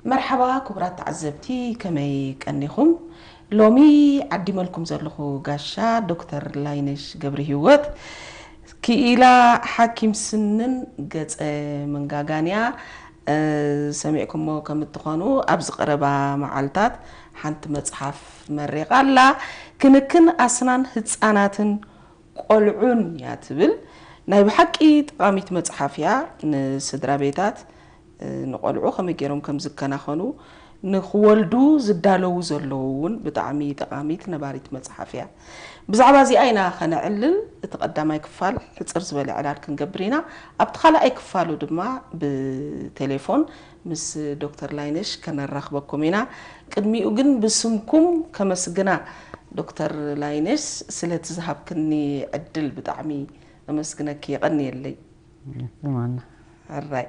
መርሓባ ክቡራት ተዓዘብቲ፣ ከመይ ቀኒኹም? ሎሚ ዓዲመልኩም ዘለኹ ጋሻ ዶክተር ላይነሽ ገብረ ህይወት፣ ክኢላ ሓኪም ስንን ገጸ መንጋጋን እያ። እ፣ ሰሚዕኩሞ ከም እትኾኑ፣ ኣብዚ ቀረባ መዓልታት ሓንቲ መጽሓፍ መሪቓ ኣላ። ክንክን ኣስናን ህጻናትን ቆልዑን እያ ትብል። ናይ ብሓቂ ጠቓሚት መጽሓፍ እያ። ንስድራ ቤታት፣ እ፣ ንቆልዑ ከመይ ገይሮም ከም ዝከናኸኑ፣ ንኽወልዱ ዝዳለዉ ዘለዉ እውን ብጣዕሚ ጠቓሚት ነባሪት መጽሓፍ እያ። ብዛዕባ እዚኣ ኢና ኸነዕልል። እቲ ቀዳማይ ክፋል ሕጽር ዝበለ ዕላል ክንገብር ኢና። ኣብቲ ካልኣይ ክፋሉ ድማ ብቴሌፎን ምስ ዶክተር ላይነሽ ከነራኽበኩም ኢና። ቅድሚኡ ግን ብስምኩም ከመስግና ዶክተር ላይነሽ ስለቲ ዝሃብክኒ ዕድል ብጣዕሚ ኣመስግነኪ። የቐንየለይ። ማና። ሕራይ።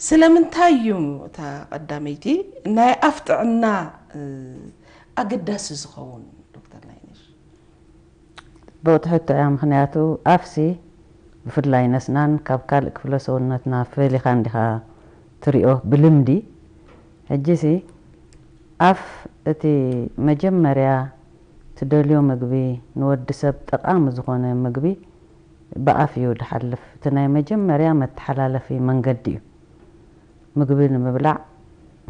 ስለምንታይ እዩ እታ ቀዳመይቲ ናይ ኣፍ ጥዕና፣ እ፣ ኣገዳሲ ዝኸውን ዶክተር ላይነሽ? ጽብቕቲ ሕቶ እያ። ምኽንያቱ ኣፍሲ ብፍላይ ነስናን ካብ ካልእ ክፍለ ሰውነትና ፈሊኻ እንዲኻ ትሪኦ ብልምዲ። ሕጂሲ ኣፍ እቲ መጀመርያ ትደልዮ ምግቢ፣ ንወዲ ሰብ ጠቓሚ ዝኾነ ምግቢ ብኣፍ እዩ ድሓልፍ። እቲ ናይ መጀመርያ መተሓላለፊ መንገዲ እዩ። ምግቢ ንምብላዕ፣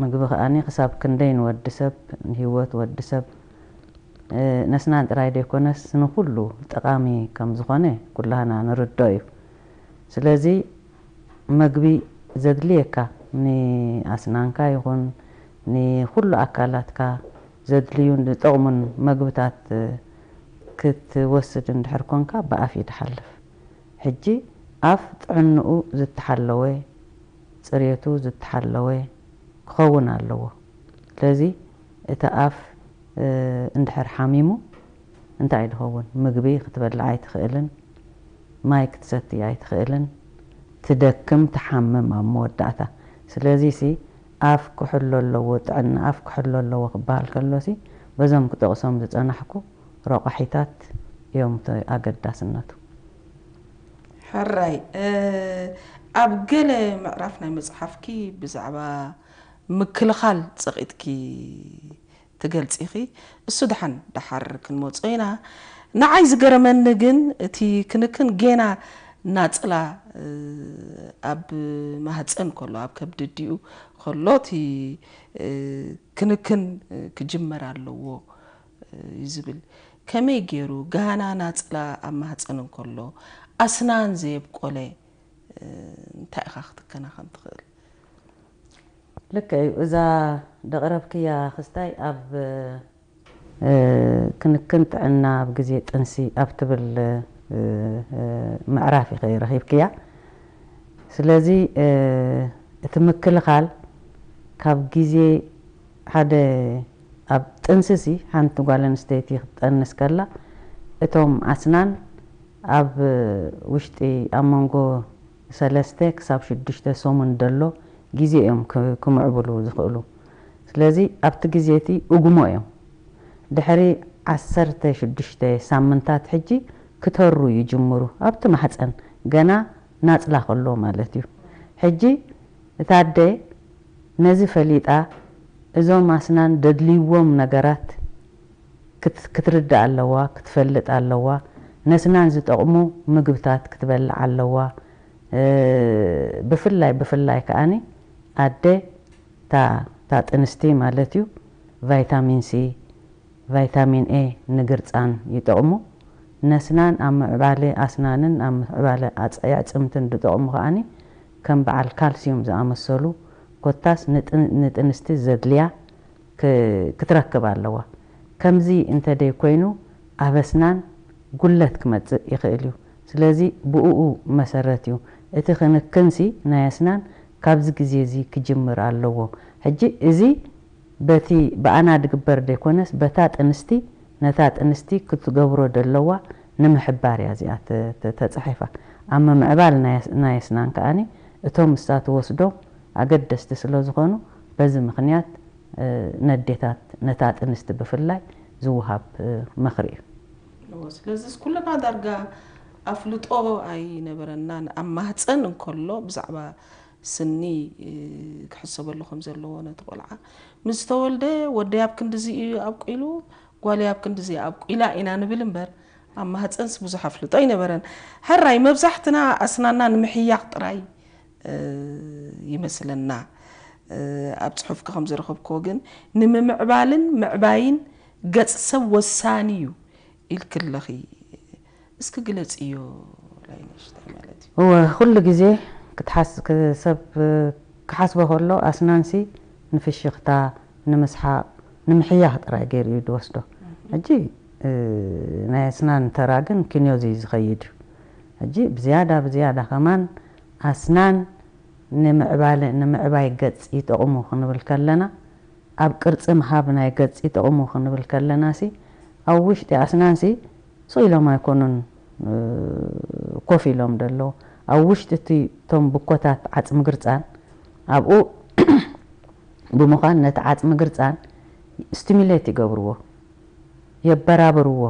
ምግቢ ከኣኒ ክሳብ ክንደይ ንወዲ ሰብ፣ ንህይወት ወዲ ሰብ፣ እ፣ ነስናን ጥራይ ዘይኮነስ ንኹሉ ጠቓሚ ከም ዝኾነ ኩላህና ንርዶ እዩ። ስለዚ መግቢ ዘድልየካ ንኣስናንካ ይኹን ንኹሉ ኣካላትካ ዘድልዩን ዝጠቕሙን መግብታት ክትወስድ እንድሕር ኮንካ ብኣፍ እዩ ድሓልፍ። ሕጂ ኣፍ ጥዕንኡ ዝተሓለወ፣ ጽሬቱ ዝተሓለወ ክኸውን ኣለዎ። ስለዚ እቲ ኣፍ፣ እ፣ እንድሕር ሓሚሙ እንታይ እዩ ድኸውን? ምግቢ ክትበልዕ ኣይትኽእልን፣ ማይ ክትሰቲ ኣይትኽእልን፣ ትደክም፣ ትሓምም ኣብ መወዳእታ። ስለዚሲ ኣፍ ክሕሎ ኣለዎ፣ ጥዕና ኣፍ ክሕሎ ኣለዎ ክበሃል ከሎሲ በዞም ክጠቕሶም ዝጸናሕኩ ረቋሒታት እዮም እቲ ኣገዳስነቱ። ሕራይ፣ እ፣ ኣብ ገለ ምዕራፍ ናይ መጽሓፍኪ ብዛዕባ ምክልኻል ጸቒጥኪ ትገልጺ ኢኺ። እሱ ደሓን ደሓር ክንመጾ ኢና። ንዓይ ዝገረመኒ ግን እቲ ክንክን ጌና ናጽላ፣ እ፣ ኣብ ማህጸን ከሎ፣ ኣብ ከብዲ ኣዲኡ ከሎ እቲ፣ እ፣ ክንክን፣ እ፣ ክጅመር ኣለዎ፣ እ፣ እዩ ዝብል። ከመይ ገይሩ ጋና ናጽላ ኣብ ማህጸን እንከሎ ኣስናን ዘየብቆለ፣ እ፣ እንታይ ኢኻ ክትከናኸን ትኽእል? ልክዕ እዩ። እዛ ደቕረብክያ ክስታይ ኣብ፣ እ፣ ክንክን ጥዕና ኣብ ግዜ ጥንሲ ኣብ ትብል፣ እ፣ እ፣ ምዕራፍ ኢኺ ረኺብክያ። ስለዚ፣ እ፣ እቲ ምክልኻል ካብ ግዜ ሓደ ኣብ ጥንስሲ ሓንቲ ጓል ኣንስተይቲ ክትጠንስ ከላ እቶም ኣስናን ኣብ ውሽጢ ኣብ መንጎ ሰለስተ ክሳብ ሽዱሽተ ሰሙን ደሎ ግዜ እዮም ክ-፣ ክምዕብሉ ዝኽእሉ። ስለዚ ኣብቲ ግዜ እቲ እጉሞ እዮም። ድሕሪ ዓሰርተ ሽዱሽተ ሳምንታት ሕጂ ክተሩ ይጅምሩ። ኣብቲ ማሕፀን ገና ናፅላ ከሎ ማለት እዩ። ሕጂ እታ ኣደ ነዚ ፈሊጣ እዞም ኣስናን ደድልይዎም ነገራት ክት-፣ ክትርዳእ ኣለዋ፣ ክትፈልጥ ኣለዋ። ነስናን ዝጠቕሙ ምግብታት ክትበልዕ ኣለዋ። እ፣ ብፍላይ፣ ብፍላይ ከኣኒ ኣደ እታ፣ እታ ጥንስቲ ማለት እዩ፣ ቫይታሚን ሲ፣ ቫይታሚን ኤ ንግርጻን ይጠቕሙ። ነስናን ኣብ ምዕባለ ኣስናንን ኣብ ምዕባለ ኣጽ-፣ ኣዕጽምትን ዝጠቕሙ ከኣኒ ከም በዓል ካልሲዩም ዝኣመሰሉ ኮታስ ንጥን-፣ ንጥንስቲ ዘድልያ ክ-፣ ክትረክብ ኣለዋ። ከምዚ እንተደይ ኮይኑ ኣብ ኣስናን ጉለት ክመጽእ ይኽእል እዩ። ስለዚ ብእኡ መሰረት እዩ። እቲ ክንክንሲ ናይ ኣስናን ካብዚ ግዜ እዚ ክጅምር ኣለዎ። ሕጂ እዚ በቲ ብኣና ድግበር ደይኮነስ በታ ጥንስቲ፣ ነታ ጥንስቲ ክትገብሮ ደለዋ ንምሕባር እያ እዚኣ ተ-፣ ተ-፣ ተጻሒፋ። ኣብ ምምዕባል ናይ ኣስ-፣ ናይ ኣስናን ከኣኒ እቶም ምስታ ትወስዶም ኣገደስቲ ስለ ዝኾኑ በዚ ምኽንያት፣ እ፣ ነዴታት ነታ ጥንስቲ ብፍላይ ዝወሃብ፣ እ፣ ምኽሪ እዩ። እዎ፣ ስለዚስ ኩልና ዳርጋ ኣፍልጦ ኣይነበረናን። ኣብ ማህፀን እንከሎ ብዛዕባ ስኒ ክሕሰበሉ ከም ዘለዎ ነቲ ቆልዓ፣ ምስ ተወልደ ወደይ ኣብ ክንድዚ እዩ ኣብቂሉ፣ ጓለይ ኣብ ክንድዚ ኣብቂላ ኢና ንብል እምበር፣ ኣብ ማህፀንስ ብዙሕ ኣፍልጦ ኣይነበረን። ሕራይ መብዛሕትና ኣስናና ንምሕያቕ ጥራይ ይመስለና። ኣብ ፅሑፍኪ ከም ዝረኸብክዎ ግን፣ ንምምዕባልን ምዕባይን ገፅ ሰብ ወሳኒ እዩ ኢልኪ ኣለኺ። እስኪ ግለፅዮ ላይነሽ፣ እንታይ ማለት እዩ? እወ፣ ኩሉ ግዜ ክትሓስ- ክ- ሰብ ክሓስቦ ከሎ ኣስናንሲ ንፍሽኽታ፣ ንምስሓቕ፣ ንምሕያኽ ጥራይ ገይሩ እዩ ዝወስዶ። ሕጂ ናይ ኣስናን ተራ ግን ኪንዮዚ ዝኸይድ እዩ። ሕጂ ብዝያዳ ብዝያዳ ከማን ኣስናን ንምዕባለ- ንምዕባይ ገጽ ይጠቕሙ ክንብል ከለና፣ ኣብ ቅርጺ ምሃብ ናይ ገጽ ይጠቕሙ ክንብል ከለናሲ፣ ኣብ ውሽጢ ኣስናንሲ ስቕ ኢሎም ኣይኮኑን ኮፍ ኢሎም ደለዉ። ኣብ ውሽጢ እቲ እቶም ብኮታት ዓጽሚ ግርጻን ኣብኡ ብምዃን ነቲ ዓጽሚ ግርጻን ስቲሙሌት ይገብርዎ፣ የበራብርዎ፣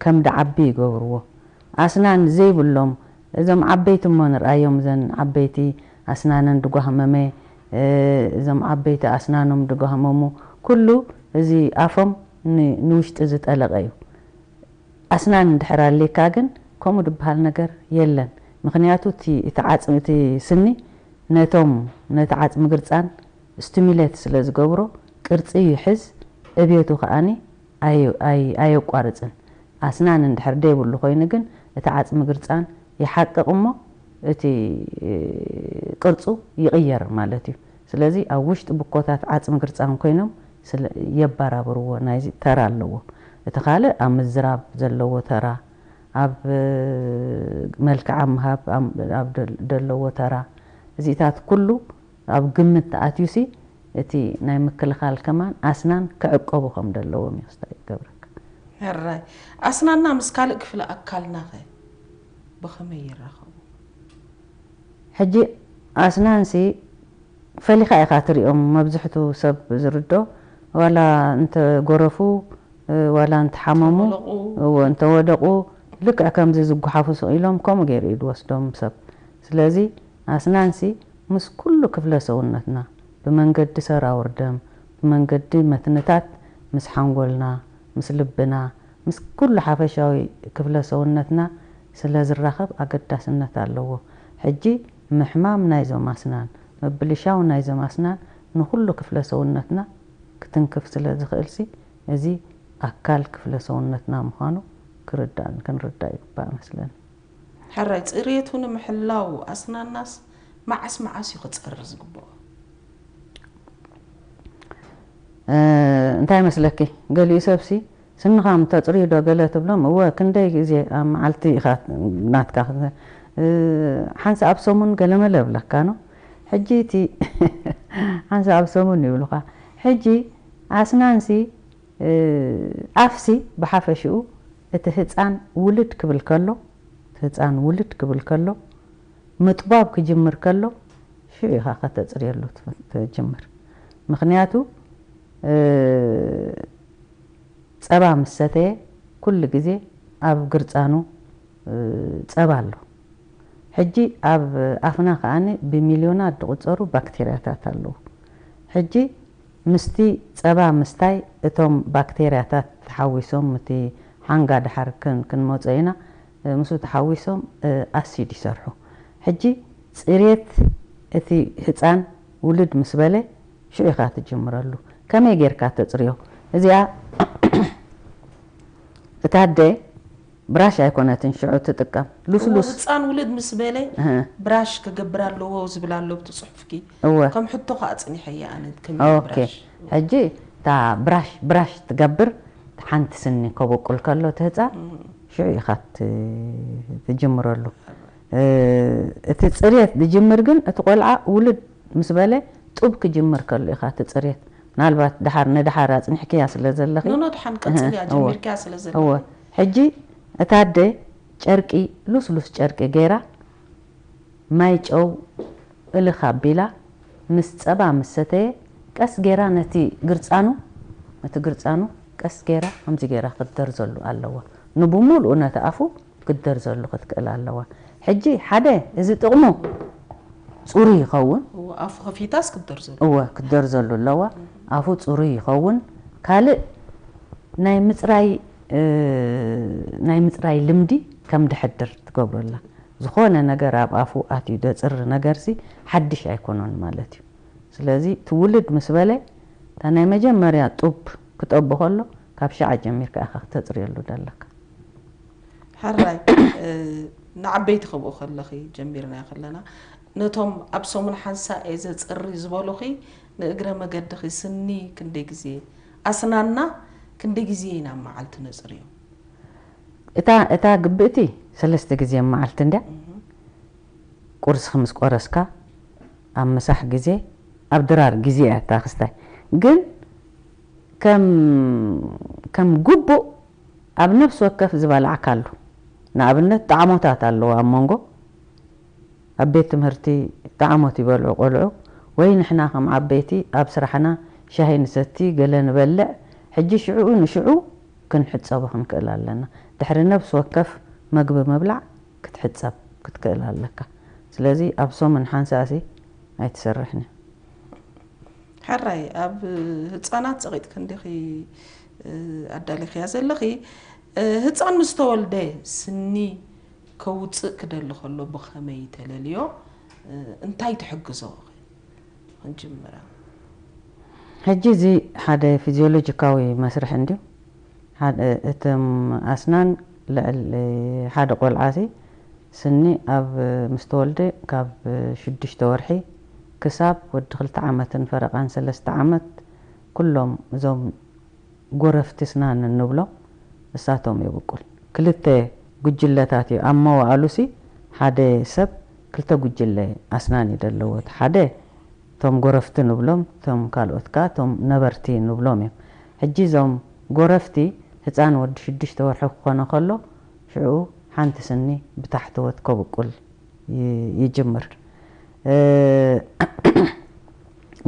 ከም ድዓቢ ይገብርዎ። ኣስናን ዘይብሎም እዞም ዓበይቲ እሞ ንርኣዮም፣ እዘን ዓበይቲ ኣስናነን ድጓህመመ፣ እዞም ዓበይቲ ኣስናኖም ድጓህመሙ፣ ኩሉ እዚ ኣፎም ን- ንውሽጢ ዝጠለቐ እዩ። ኣስናን እንድሕር ኣልካ ግን ከምኡ ድበሃል ነገር የለን። ምኽንያቱ እቲ- እቲ ዓጽሚ- እቲ ስኒ ነቶም ነቲ ዓጽሚ ግርጻን ስቲሙሌት ስለ ዝገብሮ ቅርጺ ይሕዝ፣ ዕብየቱ ከኣኒ ኣየ- ኣይ- ኣየቋርጽን። ኣስናን እንድሕር ደይብሉ ኮይኑ ግን እቲ ዓጽሚ ግርጻን ይሓቅቕ እሞ እቲ ቅርጹ ይቕየር ማለት እዩ። ስለዚ ኣብ ውሽጢ ብኮታት ዓጽሚ ግርጻን ኮይኖም ስለ- የባራብርዎ፣ ናይዚ ተራ ኣለዎ። እቲ ካልእ ኣብ ምዝራብ ዘለዎ ተራ፣ ኣብ መልክዓ ምሃብ ኣብ- ኣብ ደል- ደለዎ ተራ፣ እዚታት ኩሉ ኣብ ግምት ተኣትዩሲ እቲ ናይ ምክልኻል ከማን ኣስናን ክዕቀቡ ከም ደለዎም እዩ ክስታይ ይገብረካ። ሕራይ ኣስናና ምስ ካልእ ክፍለ ኣካልናኸ ብኸመይ ይራኸቡ? ሕጂ ኣስናንሲ ፈሊኻ ኢኻ ትሪኦም። መብዝሕቱ ሰብ ዝርዶ ዋላ እንተ ጎረፉ፣ ዋላ እንተ ሓመሙ፣ እንተ ወደቑ፣ ልክዕ ከምዚ ዝጓሓፉ ስቕ ኢሎም ከምኡ ገይሩ እዩ ዝወስዶም ሰብ። ስለዚ ኣስናንሲ ምስ ኩሉ ክፍለ ሰውነትና ብመንገዲ ሰራውር ደም፣ ብመንገዲ መትንታት ምስ ሓንጎልና፣ ምስ ልብና፣ ምስ ኩሉ ሓፈሻዊ ክፍለ ሰውነትና ስለ ዝራኸብ ኣገዳስነት ኣለዎ። ሕጂ ምሕማም ናይዞም ኣስናን፣ ምብልሻው ናይዞም ኣስናን ንኹሉ ክፍለ ሰውነትና ክትንክፍ ስለ ዝኽእልሲ፣ እዚ ኣካል ክፍለ ሰውነትና ምዃኑ ክርዳእ- ክንርዳእ ይግባእ መስለኒ። ሕራይ ጽሬቱ ንምሕላው ኣስናናስ መዓስ መዓስ እዩ ክጸሪ ዝግብኦ? እንታይ መስለኪ፣ ገሊኡ ሰብሲ ስንኻ ምተጽርዩ ዶ ገለ ትብሎም። እወ፣ ክንደይ ግዜ ኣብ መዓልቲ ኢኻ ናትካ ክተ- ሓንሳ ኣብ ሰሙን ገለመለ እብለካ ነው። ሕጂ እቲ ሓንሳ ኣብ ሰሙን ይብሉኻ። ሕጂ ኣስናንሲ ኣፍሲ ብሓፈሽኡ እቲ ህፃን ውልድ ክብል ከሎ፣ እቲ ህፃን ውልድ ክብል ከሎ፣ ምጥባብ ክጅምር ከሎ ሽዑ ኢኻ ከተፅርየሉ ትጀምር። ምክንያቱ ፀባ ምስ ሰተየ ኩሉ ግዜ ኣብ ግርፃኑ ፀባ ኣሎ። ሕጂ ኣብ ኣፍና ከኣ ብሚልዮናት ዝቑጸሩ ባክቴርያታት ኣለዉ። ሕጂ ምስቲ ጸባ ምስታይ እቶም ባክቴርያታት ተሓዊሶም፣ እቲ ሓንጋ ድሓር ክን- ክንመጾ ኢና፣ ምስኡ ተሓዊሶም ኣሲድ ይሰርሑ። ሕጂ ጽሬት እቲ ህጻን ውልድ ምስ በለ ሽዑ ኢኻ ትጅምረሉ። ከመይ ጌርካ ተጽርዮ? እዚኣ እታ ኣደ ብራሽ ኣይኮነትን ሽዑ ትጥቀም። እዎ፣ ሉስሉስ። ህፃን ውልድ ምስ በለ እህ። ብራሽ ክገብር ኣለዎ ዝብል ኣሎ ኣብቲ ፅሑፍኪ። እወ። ከም ሕቶ ከዓ ፅኒሐ እየ ኣነ ከመይ ኦኬ። ብራሽ? ሕጂ እታ ብራሽ ብራሽ ትገብር ሓንቲ ስኒ ከበቁል ከሎ እቲ ህፃን እም። ሽዑ ኢኻ ት- ትጅምረሉ። እ፣ እቲ ፅርየት ዝጅምር ግን እቲ ቆልዓ ውልድ ምስ በለ ጡብ ክጅምር ከሎ ኢኻ እቲ ፅርየት። ምናልባት ድሓር ንድሓር ኣፅኒሕክያ ስለ ዘለኺ። ኖኖ፣ ድሓን ቀፅልያ፣ እህ፣ እወ። ጀሚርክያ ስለ ዘለኺ። እወ። ሕጂ እታ ኣደ ጨርቂ፣ ሉስሉስ ጨርቂ ገይራ፣ ማይ ጨው እልኽ ኣቢላ፣ ምስ ጸባ ምስ ሰተየ፣ ቀስ ገይራ ነቲ ግርጻኑ፣ ነቲ ግርጻኑ ቀስ ገይራ ከምዚ ገይራ ክትደርዘሉ ኣለዋ። ንብሙሉኡ ነቲ ኣፉ ክትደርዘሉ ክትክእል ኣለዋ። ሕጂ ሓደ፣ እዚ ጥቕሙ፣ ጽሩይ ይኸውን። እወ፣ ኣፉ ከፊታስ ክደርዘሉ እወ ክደርዘሉ ኣለዋ። ኣፉ ጽሩይ ይኸውን። ካልእ ናይ ምጽራይ እ፣ ናይ ምጽራይ ልምዲ ከም ድሕድር ትገብረላ። ዝኾነ ነገር ኣብ ኣፉ ኣትዩ ደጽሪ ነገርሲ ሓድሽ ኣይኮኖን ማለት እዩ። ስለዚ እቲ ውልድ ምስ በለ እታ ናይ መጀመርያ ጡብ ክጠቡ ከሎ ካብ ሽዓ ጀሚርካ ኢኻ ክተጽርየሉ ደለካ። ሕራይ እ፣ ንዓበይቲ ከምኡ ከለኺ ጀሚርና ከለና ነቶም ኣብ ሰሙን ሓንሳእ እየ ዘጽሪ ዝበሉኺ ንእግረ መገድኺ ስኒ ክንደይ ግዜ ኣስናና ክንደይ ግዜ ኢና ኣብ መዓልቲ ነጽርዮ? እታ እታ ግብእቲ ሰለስተ ግዜ መዓልቲ እንድያ። ቁርስኺ ምስ ቆረስካ ኣብ ምሳሕ ግዜ ኣብ ድራር ግዜ እያ እታ ክስታይ። ግን ከም ከም ግቡእ ኣብ ነፍሲ ወከፍ ዝበላዕካሉ ንኣብነት ጣዕሞታት ኣለዎ ኣብ መንጎ ኣብ ቤት ትምህርቲ ጣዕሞት ይበልዑ ቆልዑ ወይ ንሕና ከም ዓበይቲ ኣብ ስራሕና ሻሂ ንሰቲ ገለ ንበልዕ ሕጂ ሽዕኡ ንሽዑ ክንሕጸቦ ክንክእል ኣለና። ድሕሪ ነብሲ ወከፍ መግቢ ምብላዕ ክትሕጸብ ክትክእል ኣለካ። ስለዚ ኣብ ሰሙን ሓንሳእሲ ኣይትሰርሕን እያ። ሕራይ ኣብ ህፃናት ፀቂጥክ እንዲኺ ኣዳሊኽያ ዘለኺ። ህፃን ምስ ተወልደ ስኒ ከውፅእ ክደሊ ከሎ ብኸመይ ተለልዮ? እንታይ ትሕግዞ? ክንጅምራ። ሕጂ እዚ ሓደ ፊዚዮሎጂካዊ መስርሕ እንድዩ። እቶም ኣስናን ልዕሊ ሓደ ቆልዓ ሲ ስኒ ኣብ ምስ ተወልደ ካብ ሽዱሽተ ወርሒ ክሳብ ወዲ ክልተ ዓመትን ፈረቓን ሰለስተ ዓመት ኩሎም እዞም ጎረፍቲ ስናን እንብሎም እሳቶም የብቁል። ክልተ ጉጅለታት እዩ ኣብ መዋእሉ ሲ ሓደ ሰብ ክልተ ጉጅለ ኣስናን እዩ ዘለዎ። እቲ ሓደ እቶም ጎረፍቲ ንብሎም፣ እቶም ካልኦት ከኣ እቶም ነበርቲ ንብሎም እዮም። ሕጂ እዞም ጎረፍቲ ህፃን ወዲ ሽዱሽተ ወርሒ ክኾነ ከሎ ሽዑ ሓንቲ ስኒ ብታሕተወት ከብቁል ይጅምር።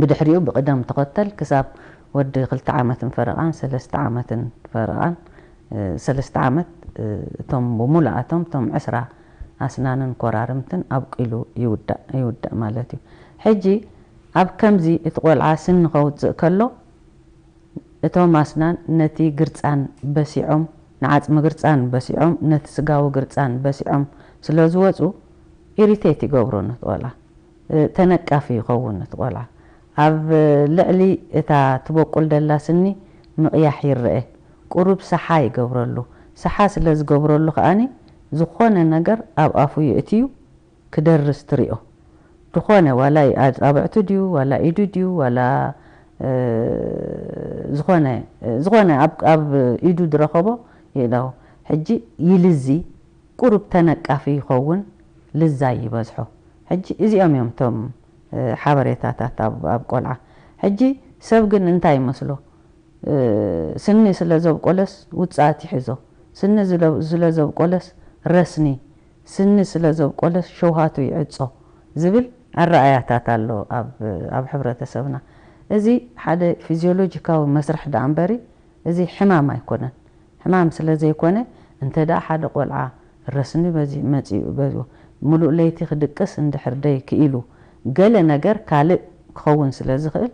ብድሕሪኡ ብቅደም ተኸተል ክሳብ ወዲ ክልተ ዓመትን ፈረቓን ሰለስተ ዓመትን ፈረቓን ሰለስተ ዓመት እቶም ብሙሉኣቶም እቶም ዕስራ ኣስናንን ኮራርምትን ኣብቂሉ ይውዳእ ይውዳእ ማለት እዩ። ሕጂ ኣብ ከምዚ እቲ ቆልዓ ስኒ ከውፅእ ከሎ እቶም ኣስናን ነቲ ግርፃን በሲዖም ንዓፅሚ ግርፃን በሲዖም ነቲ ስጋዊ ግርፃን በሲዖም ስለ ዝወፁ ኢሪቴት ይገብሮ ነቲ ቆልዓ። ተነቃፊ ይኸውን ነቲ ቆልዓ። ኣብ ልዕሊ እታ ትበቁል ደላ ስኒ ምቕያሕ ይረአ። ቁሩብ ሰሓ ይገብረሉ። ሰሓ ስለ ዝገብረሉ ከኣኒ ዝኾነ ነገር ኣብ ኣፉ የእትዩ ክደርስ ትሪኦ። ዝኾነ ዋላ ኣፃብዕቱ ድዩ ዋላ ኢዱ ድዩ ዋላ ዝኾነ ዝኾነ ኣብ ኢዱ ዝረኸቦ ይእዳው። ሕጂ ይልዚ ቁሩብ ተነቃፊ ይኸውን፣ ልዛይ ይበዝሖ። ሕጂ እዚኦም እዮም እቶም ሓበሬታታት ኣብ ቆልዓ። ሕጂ ሰብ ግን እንታይ ይመስሎ? ስኒ ስለ ዘብቆለስ ውፅኣት ይሕዞ፣ ስኒ ስለ ዘብቆለስ ረስኒ፣ ስኒ ስለ ዘብቆለስ ሸውሃቱ ይዕፆ ዝብል ኣረኣያታት ኣሎ ኣብ ሕብረተሰብና። እዚ ሓደ ፊዚዮሎጂካዊ መስርሕ ደኣ እምበሪ እዚ ሕማም ኣይኮነን። ሕማም ስለ ዘይኮነ እንተ ደኣ ሓደ ቆልዓ ረስኒ በዚ መጺኡ በዚ ሙሉእ ለይቲ ክድቅስ እንድሕር ደይ ክኢሉ ገለ ነገር ካልእ ክኸውን ስለ ዝኽእል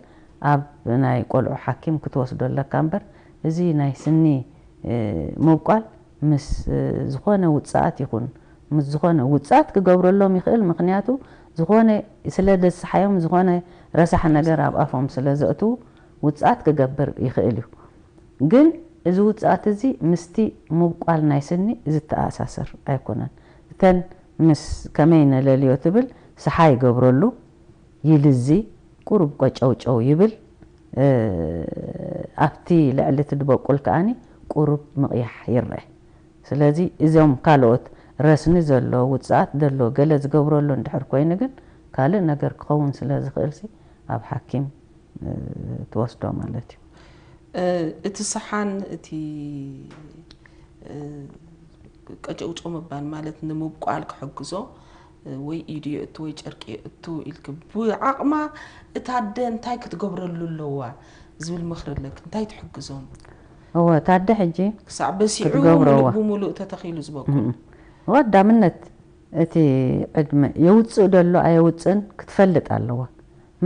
ኣብ ናይ ቆልዑ ሓኪም ክትወስዶ ኣለካ እምበር እዚ ናይ ስኒ ምብቋል ምስ ዝኾነ ውፅኣት ይኹን ምስ ዝኾነ ውፅኣት ክገብረሎም ይኽእል። ምኽንያቱ ዝኾነ ስለ ደስሓዮም ዝኾነ ረሳሕ ነገር ኣብ ኣፎም ስለ ዘእትዉ ውፅኣት ክገብር ይኽእል እዩ። ግን እዚ ውፅኣት እዚ ምስቲ ምብቋል ናይ ስኒ ዝተኣሳሰር ኣይኮነን። እተን ምስ ከመይ ነለልዮ ትብል ሰሓ ይገብረሉ፣ ይልዚ፣ ቁሩብ ቆጨውጨው ይብል። ኣብቲ ልዕሊ እቲ ድበቁል ከኣኒ ቁሩብ ምቕያሕ ይረአ። ስለዚ እዞም ካልኦት ረስኒ ዘሎ ውፅኣት ዘሎ ገለ ዝገብረሉ እንድሕር ኮይኑ ግን ካልእ ነገር ክኸውን ስለ ዝኽእል ሲ ኣብ ሓኪም ትወስዶ ማለት እዩ። እቲ ሰሓን እቲ ቀጨውጨው ምባል ማለት ንምብቋል ክሕግዞ ወይ ኢዱ የእቱ ወይ ጨርቂ የእቱ ኢልክ ብዓቕማ እታ ኣደ እንታይ ክትገብረሉ ኣለዋ ዝብል ምኽሪ ኣለክ እንታይ ትሕግዞም? እወ እታ ኣደ ሕጂ ክሳዕ በሲዑ ክትገብሮ እዋ። ብሙሉእ ተተኺሉ ዝበቁል እወ ቀዳምነት እቲ ዕድመ የውፅእ ደሎ ኣየውፅእን ክትፈልጥ ኣለዋ።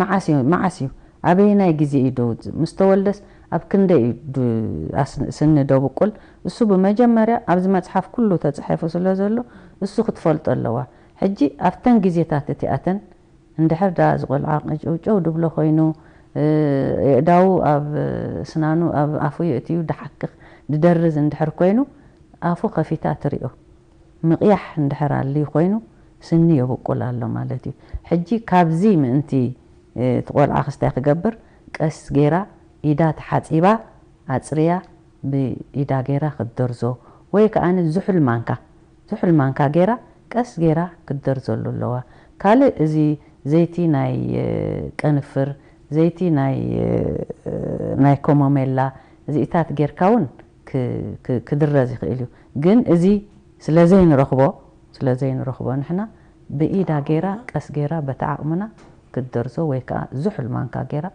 መዓስ እዩ መዓስ እዩ ኣበየናይ ግዜ እዩ ደውፅእ ምስ ተወልደስ ኣብ ክንደይ እዩ ድ- ኣስ- ስኒ ደብቁል? እሱ ብመጀመርያ ኣብዚ መፅሓፍ ኩሉ ተፃሒፉ ስለ ዘሎ እሱ ክትፈልጦ ኣለዋ። ሕጂ ኣብተን ግዜታት እቲኣተን እንድሕር ደኣ እዚ ቆልዓ ቅጭውጨው ድብሎ ኮይኑ፣ የእዳዉ ኣብ ስናኑ ኣብ ኣፉ የእትዩ ድሓክኽ ድደርዝ እንድሕር ኮይኑ ኣፉ ከፊታ ትሪኦ። ምቕያሕ እንድሕር ኣልዩ ኮይኑ ስኒ የብቁል ኣሎ ማለት እዩ። ሕጂ ካብዚ ምእንቲ እቲ ቆልዓ ክስታይ ክገብር ቀስ ገይራ ኢዳ ተሓፂባ ኣፅርያ ብኢዳ ገይራ ክትደርዞ ወይ ከዓ ዝሑል ማንካ ዝሑል ማንካ ገይራ ቀስ ገይራ ክትደርዘሉ ኣለዋ። ካልእ እዚ ዘይቲ ናይ ቀንፍር፣ ዘይቲ ናይ ናይ ኮሞሜላ እዚኢታት ጌርካ እውን ክድረዝ ይኽእል እዩ። ግን እዚ ስለ ዘይንረኽቦ ስለ ዘይንረኽቦ ንሕና ብኢዳ ገይራ ቀስ ገይራ በቲ ዓቕምና ክትደርዞ ወይ ከዓ ዝሑል ማንካ ገይራ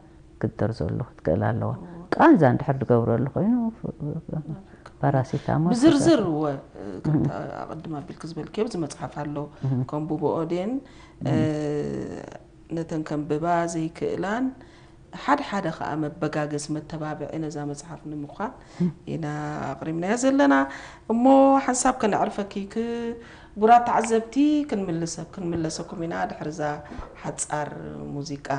ክትደርዘሉ ክትክእል ኣለዋ። ቃንዛ እንድሕር ዝገብረሉ ኮይኑ ፓራሲታሞል ብዝርዝር እወ ከምቲ ኣቐድም ኣቢልክ ዝበልክዮ ኣብዚ መፅሓፍ ኣሎ። ከም ብብኦዴን ነተን ከንብባ ዘይክእላን ሓደ ሓደ ከዓ መበጋገዚ መተባብዒ ነዛ መፅሓፍ ንምዃን ኢና ኣቕሪብናያ ዘለና። እሞ ሓንሳብ ከነዕርፈኪ ክቡራት ተዓዘብቲ ክንምልሰ ክንምለሰኩም ኢና ድሕሪ እዛ ሓፃር ሙዚቃ።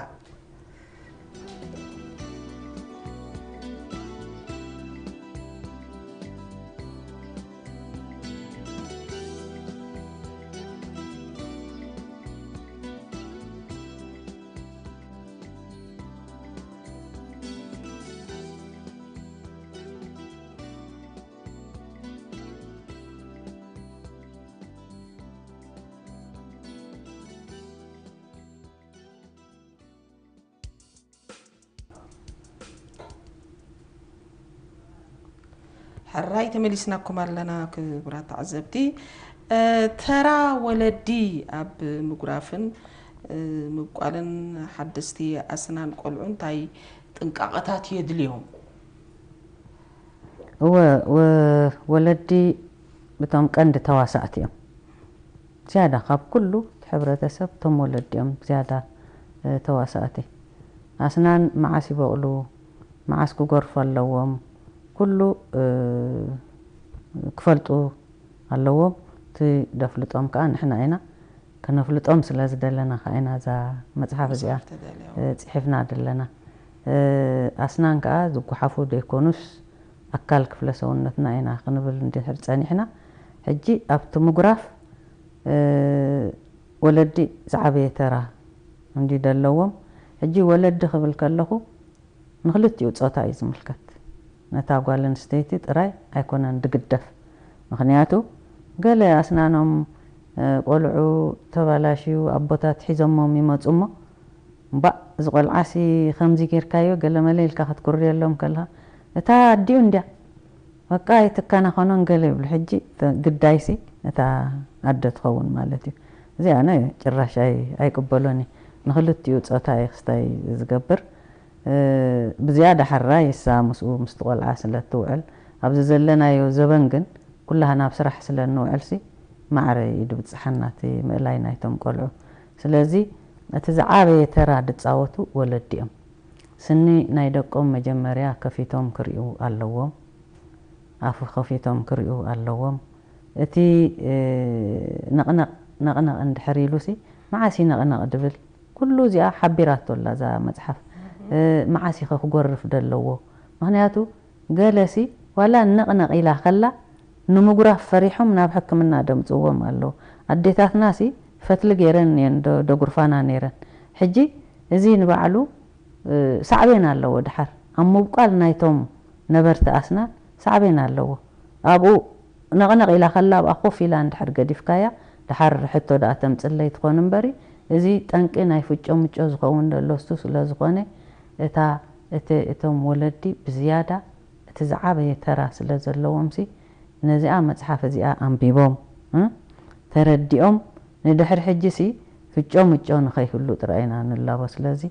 ሕራይ ተመሊስናኩም ኣለና ክቡራት ተዓዘብቲ። ተራ ወለዲ ኣብ ምጉራፍን ምብቋልን ሓደስቲ ኣስናን ቆልዑ እንታይ ጥንቃቐታት የድልዮም? እወ ወለዲ እቶም ቀንዲ ተዋሳእቲ እዮም። ዝያዳ ካብ ኩሉ እቲ ሕብረተሰብ እቶም ወለዲ እዮም ዝያዳ ተዋሳእቲ። ኣስናን መዓስ ይበቕሉ፣ መዓስ ክጎርፉ ኣለዎም፣ ኩሉ ክፈልጡ ኣለዎም። እቲ ደፍልጦም ከዓ ንሕና ኢና። ከነፍልጦም ስለ ዝደለና ከዓ ኢና እዛ መፅሓፍ እዚኣ ፅሒፍና ዘለና። ኣስናን ከዓ ዝጓሓፉ ዘይኮኑስ ኣካል ክፍለ ሰውነትና ኢና ክንብል እንድሕር ፀኒሕና፣ ሕጂ ኣብቲ ምጉራፍ ወለዲ ዝዓበየ ተራ እንዲ ደለዎም። ሕጂ ወለዲ ክብል ከለኹ ንክልቲኡ ፆታ እዩ ዝምልከት። ነታ ጓል ኣንስተይቲ ጥራይ ኣይኮነን ድግደፍ። ምክንያቱ ገለ ኣስናኖም ቆልዑ ተባላሽዩ ኣቦታት ሒዞሞም ይመፁ እሞ እምባእ እዚ ቆልዓሲ ከምዚ ጌርካዮ ገለመለ ኢልካ ክትኩርየሎም ከለካ እታ ኣዲኡ እንድያ በቃ ኣይትከናኸኖን ገለ ይብሉ። ሕጂ ግዳይሲ እታ ኣደ ትኸውን ማለት እዩ። እዚ ኣነ ጭራሽ ኣይቅበሎን እየ። ንክልቲኡ ፆታ እየ ክስታይ ዝገብር። ብዝያዳ ሕራይ እሳ ምስኡ ምስቲ ቆልዓ ስለ እትውዕል ኣብዚ ዘለናዮ ዘበን ግን ኩላህና ኣብ ስራሕ ስለ እንውዕልሲ ማዕረ እዩ ድብፅሓና እቲ ምእላይ ናይቶም ቆልዑ። ስለዚ እቲ ዝዓበየ ተራ ድፃወቱ ወለዲ እዮም። ስኒ ናይ ደቆም መጀመርያ ከፊቶም ክሪኡ ኣለዎም። ኣፉ ከፊቶም ክሪኡ ኣለዎም። እቲ ነቕነቕ ነቕነቕ እንድሕር ኢሉሲ መዓስ እዩ ነቕነቕ ድብል ኩሉ እዚኣ ሓቢራቶ ኣላ እዛ መፅሓፍ። መዓስ ኢኸ ክጎርፍ ደለዎ? ምክንያቱ ገለሲ ዋላ ነቕነቕ ኢላ ከላ ንምጉራፍ ፈሪሖም ናብ ሕክምና ደምፅዎም ኣለዉ። ኣዴታትናሲ ፈትሊ ገይረን እየን ደጉርፋና ነይረን። ሕጂ እዚ ንባዕሉ ሳዕቤን ኣለዎ። ድሓር ኣብ ምብቋል ናይቶም ነበርቲ ኣስናን ሳዕቤን ኣለዎ። ኣብኡ ነቕነቕ ኢላ ከላ ኣብኣ ኮፍ ኢላ እንድሕር ገዲፍካያ ድሓር ሕቶ ደኣ ተምፅለይ ትኾን እምበሪ እዚ ጠንቂ ናይ ፍጮ ምጮ ዝኸውን ዘሎ እሱ ስለ ዝኾነ እታ እቲ እቶም ወለዲ ብዝያዳ እቲ ዝዓበየ ተራ ስለ ዘለዎም ሲ ነዚኣ መፅሓፍ እዚኣ ኣንቢቦም ተረዲኦም ንድሕሪ ሕጂ ሲ ፍጮ ምጮ ንኸይህሉ ጥራይ ኢና ንላቦ። ስለዚ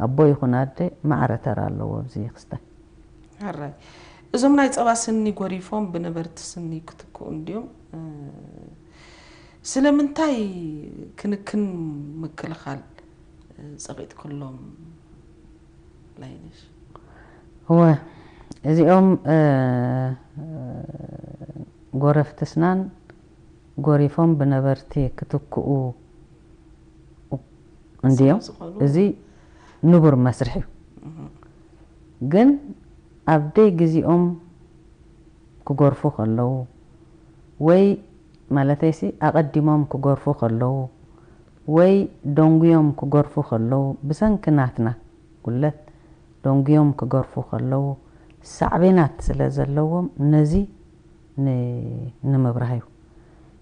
ኣቦ ይኹን ኣደ ማዕረ ተራ ኣለዎ ኣብዚ ክስታይ። ሕራይ እዞም ናይ ፀባ ስኒ ጎሪፎም ብነበርቲ ስኒ ክትክኡ እንድዮም። ስለምንታይ ክንክን ምክልኻል ጸቒጥክሎም ላይነሽ? እወ፣ እዚኦም እ፣ ጎረፍቲ ኣስናን ጎሪፎም ብነበርቲ ክትክኡ እንድዮም። ዝኾኑ እዚ ንቡር መስርሕ እዩ። ግን ኣብ ደይ ግዜኦም ክጎርፉ ከለዉ ወይ ማለተይሲ ኣቐዲሞም ክጎርፉ ከለዉ ወይ ደንጉዮም ክጎርፉ ከለዉ ብሰንኪ ናትና ጉለት ደንጉዮም ክጎርፉ ከለዉ ሳዕቤናት ስለ ዘለዎም ነዚ ን- ንምብራህ እዩ።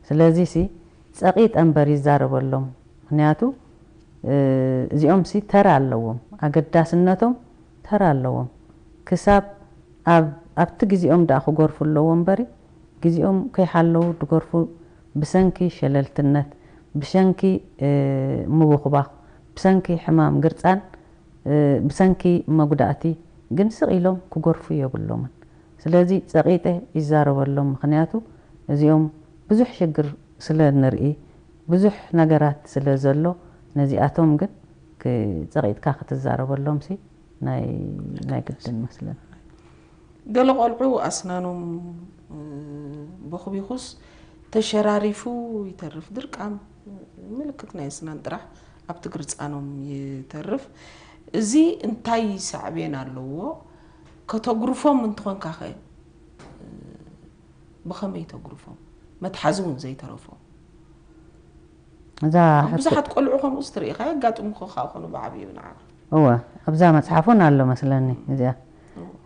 ስለዚ ሲ ጸቒጠ እምበር ይዛረበሎም። ምክንያቱ እ፣ እዚኦም ሲ ተራ ኣለዎም፣ ኣገዳስነቶም ተራ ኣለዎም። ክሳብ ኣብ ኣብቲ ግዜኦም ደኣ ክጎርፉ ኣለዎ እምበሪ ግዜኦም ከይሓለዉ ድጎርፉ ብሰንኪ ሸለልትነት፣ ብሰንኪ እ፣ ምቡኽባኽ፣ ብሰንኪ ሕማም ግርጻን እ፣ ብሰንኪ መጉዳእቲ ግን ስቕ ኢሎም ክጎርፉ የብሎምን። ስለዚ ጸቒጠ ይዛረበሎም፣ ምኽንያቱ እዚኦም ብዙሕ ሽግር ስለ ንርኢ ብዙሕ ነገራት ስለ ዘሎ ነዚኣቶም ግን ክ- ጸቒጥካ ክትዛረበሎም ሲ ናይ ናይ ግድን መስለን። ገለ ቆልዑ ኣስናኖም እ፣ ቦኽቢኹስ ተሸራሪፉ ይተርፍ። ድርቃም ምልክት ናይ ኣስናን ጥራሕ ኣብቲ ግርጻኖም ይተርፍ። እዚ እንታይ ሳዕቤን ኣለዎ? ከተጉርፎም እንተኾንካ ኸ ብኸመይ ተጉርፎም? መትሓዚ እውን ዘይተረፎም። እዛ ሕቶ ብዙሓት ቆልዑ ከምኡ ዝተርእኻ የጋጥሙኻ ኾኑ ብዓብዩ ንዓ እወ፣ ኣብዛ መጽሓፍ እውን ኣሎ መስለኒ እዚኣ።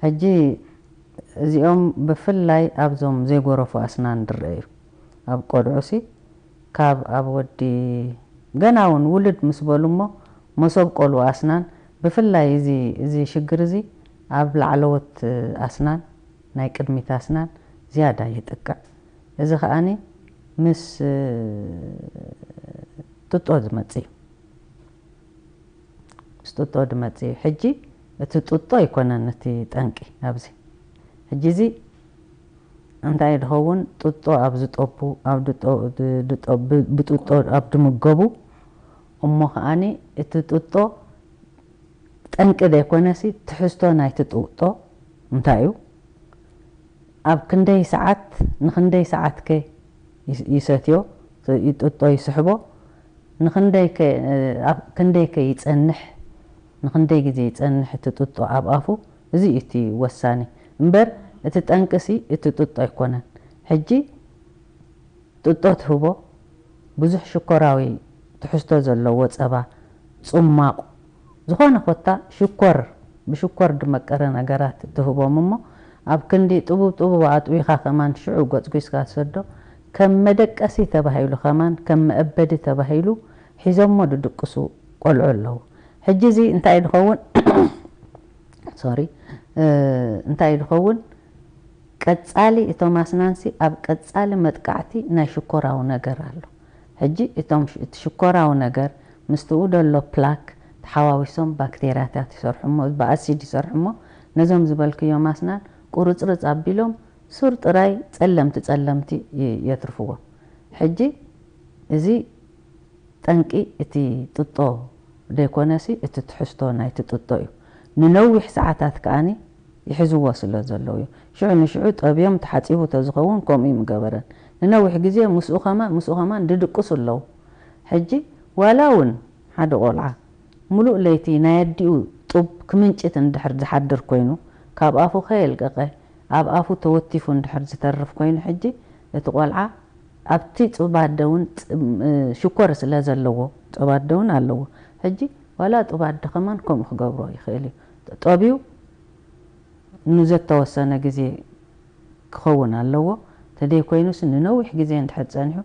ሕጂ እዚኦም ብፍላይ ኣብዞም ዘይጎረፉ ኣስናን ድረአ እዩ። ኣብ ቆልዑ ሲ ካብ ኣብ ወዲ ገና እውን ውልድ ምስ በሉ እሞ መሶብ ቆልኡ ኣስናን ብፍላይ እዚ እዚ ሽግር እዚ ኣብ ላዕለዎት ኣስናን ናይ ቅድሚት ኣስናን ዝያዳ ይጥቅዕ። እዚ ከኣኒ ምስ እ፣ ጥጦ ዝመጽእ እዩ። ምስ ጥጦ ዝመጽእ እዩ። ሕጂ እቲ ጥጦ ኣይኮነን እቲ ጠንቂ ኣብዚ። ሕጂ እዚ እንታይ ድኸውን ጥጦ ኣብ ዝጠቡ ኣብ ድጦ- ድ- ድጦ- ብ- ብጥጦ ኣብ ድምገቡ እሞ ከኣኒ እቲ ጥጦ ጠንቂ ዘይኮነሲ ትሕዝቶ ናይቲ ጥጦ እንታይ እዩ? ኣብ ክንደይ ሰዓት ንክንደይ ሰዓት ከ ይስ- ይሰትዮ ይጥጦ ይስሕቦ ንክንደይ ከ ኣብ ክንደይ ከ ይጸንሕ ንክንደይ ግዜ ይጸንሕ እቲ ጥጦ ኣብ ኣፉ እዚ እዩ እቲ ወሳኒ እምበር እቲ ጠንቅሲ እቲ ጥጦ ኣይኮነን። ሕጂ ጥጦ ትህቦ ብዙሕ ሽኮራዊ ትሕዝቶ ዘለዎ ጸባ፣ ጽሟቕ፣ ዝኾነ ኮታ ሽኮር ብሽኮር ድመቀረ ነገራት ትህቦም እሞ ኣብ ክንዲ ጥቡብ ጥቡብ ኣጥቢኻ ከማን ሽዑ ጎጽጒስካ ትሰዶ ከም መደቀሲ ተባሂሉ ከማን ከም መእበዲ ተባሂሉ ሒዞሞ ድድቅሱ ቆልዑ ኣለዉ። ሕጂ እዚ እንታይ ድኸውን sorry እንታይ ድኸውን ቀጻሊ እቶም ኣስናንሲ ኣብ ቀጻሊ መጥቃዕቲ ናይ ሽኮራዊ ነገር ኣሎ። ሕጂ እቶም ሽ- እቲ ሽኮራዊ ነገር ምስትኡ ደሎ ፕላክ ተሓዋዊሶም ባክቴርያታት ይሰርሑ እሞ ብኣሲድ ይሰርሑ እሞ ነዞም ዝበልክዮም ኣስናን ቁርጽርጽ ኣቢሎም ሱር ጥራይ ጸለምቲ ጸለምቲ ይ- የትርፍዎም። ሕጂ እዚ ጠንቂ እቲ ጥጦ ደይኮነሲ እቲ ትሕዝቶ ናይቲ ጥጦ እዩ። ንነዊሕ ሰዓታት ከኣኒ ይሕዝዎ ስለ ዘለዉ እዩ። ሽዑ ንሽዑ ጠብዮም ተሓጺቡ ተዝኸውን ከምኡ እዩ ምገበረን። ንነዊሕ ግዜ ምስኡ ከማን ምስኡ ከማን ድድቅሱ ኣለዉ። ሕጂ ዋላ እውን ሓደ ቆልዓ ሙሉእ ለይቲ ናይ ኣዲኡ ጡብ ክምንጭት እንድሕር ዝሓድር ኮይኑ ካብ ኣፉ ከየልቀቐ ኣብ ኣፉ ተወቲፉ እንድሕር ዝተርፍ ኮይኑ ሕጂ እቲ ቆልዓ ኣብቲ ጡብ ኣደ እውን ሽኮር ስለ ዘለዎ ጡብ ኣደ እውን ኣለዎ። ሕጂ ዋላ ጡብ ኣደ ከማን ከምኡ ክገብሮ ይኽእል እዩ። ጠብዩ ንዘተወሰነ ግዜ ክኸውን ኣለዎ። ተደይ ኮይኑስ ንነዊሕ ግዜ እንድሕር ጸኒሑ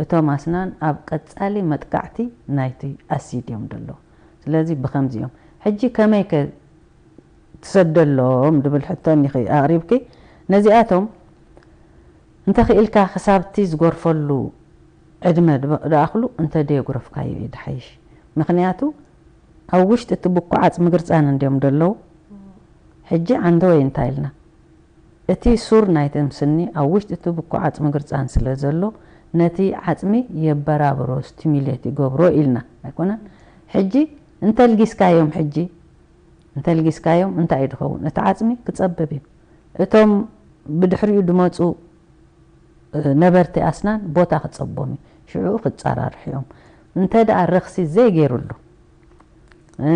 እቶም ኣስናን ኣብ ቀጻሊ መጥቃዕቲ ናይቲ ኣሲድ እዮም ዘለዉ። ስለዚ ብኸምዚ እዮም። ሕጂ ከመይ ከ ትሰደሎም ድብል ሕቶ እኒኺ ኣቕሪብኪ። ነዚኣቶም እንተኽኢልካ ክሳብቲ ዝጎርፈሉ ዕድመ ድኣኽሉ እንተ ደየጉረፍካዮ እዩ ድሓይሽ። ምኽንያቱ ኣብ ውሽጢ እቲ ብኩዓጽ ምግርጻን እንድዮም ደለዉ። ሕጂ ዓንደወይ እንታይ ኢልና እቲ ሱር ናይቲ ምስኒ ኣብ ውሽጢ እቲ ብኩዓጽ ምግርጻን ስለ ዘሎ ነቲ ዓጽሚ የበራብሮ፣ ስቲሙሌት ይገብሮ ኢልና ኣይኮነን። ሕጂ እንተልጊስካዮም፣ ሕጂ እንተልጊስካዮም እንታይ እዩ ዝኸውን? እቲ ዓጽሚ ክጸብብ እዩ። እቶም ብድሕሪኡ ዝመጹ ነበርቲ ኣስናን ቦታ ክጸቦም እዩ። ሽዑ ክጸራርሑ እዮም። እንተ ደኣ ረኽሲ ዘይገይሩሉ፣ እ፣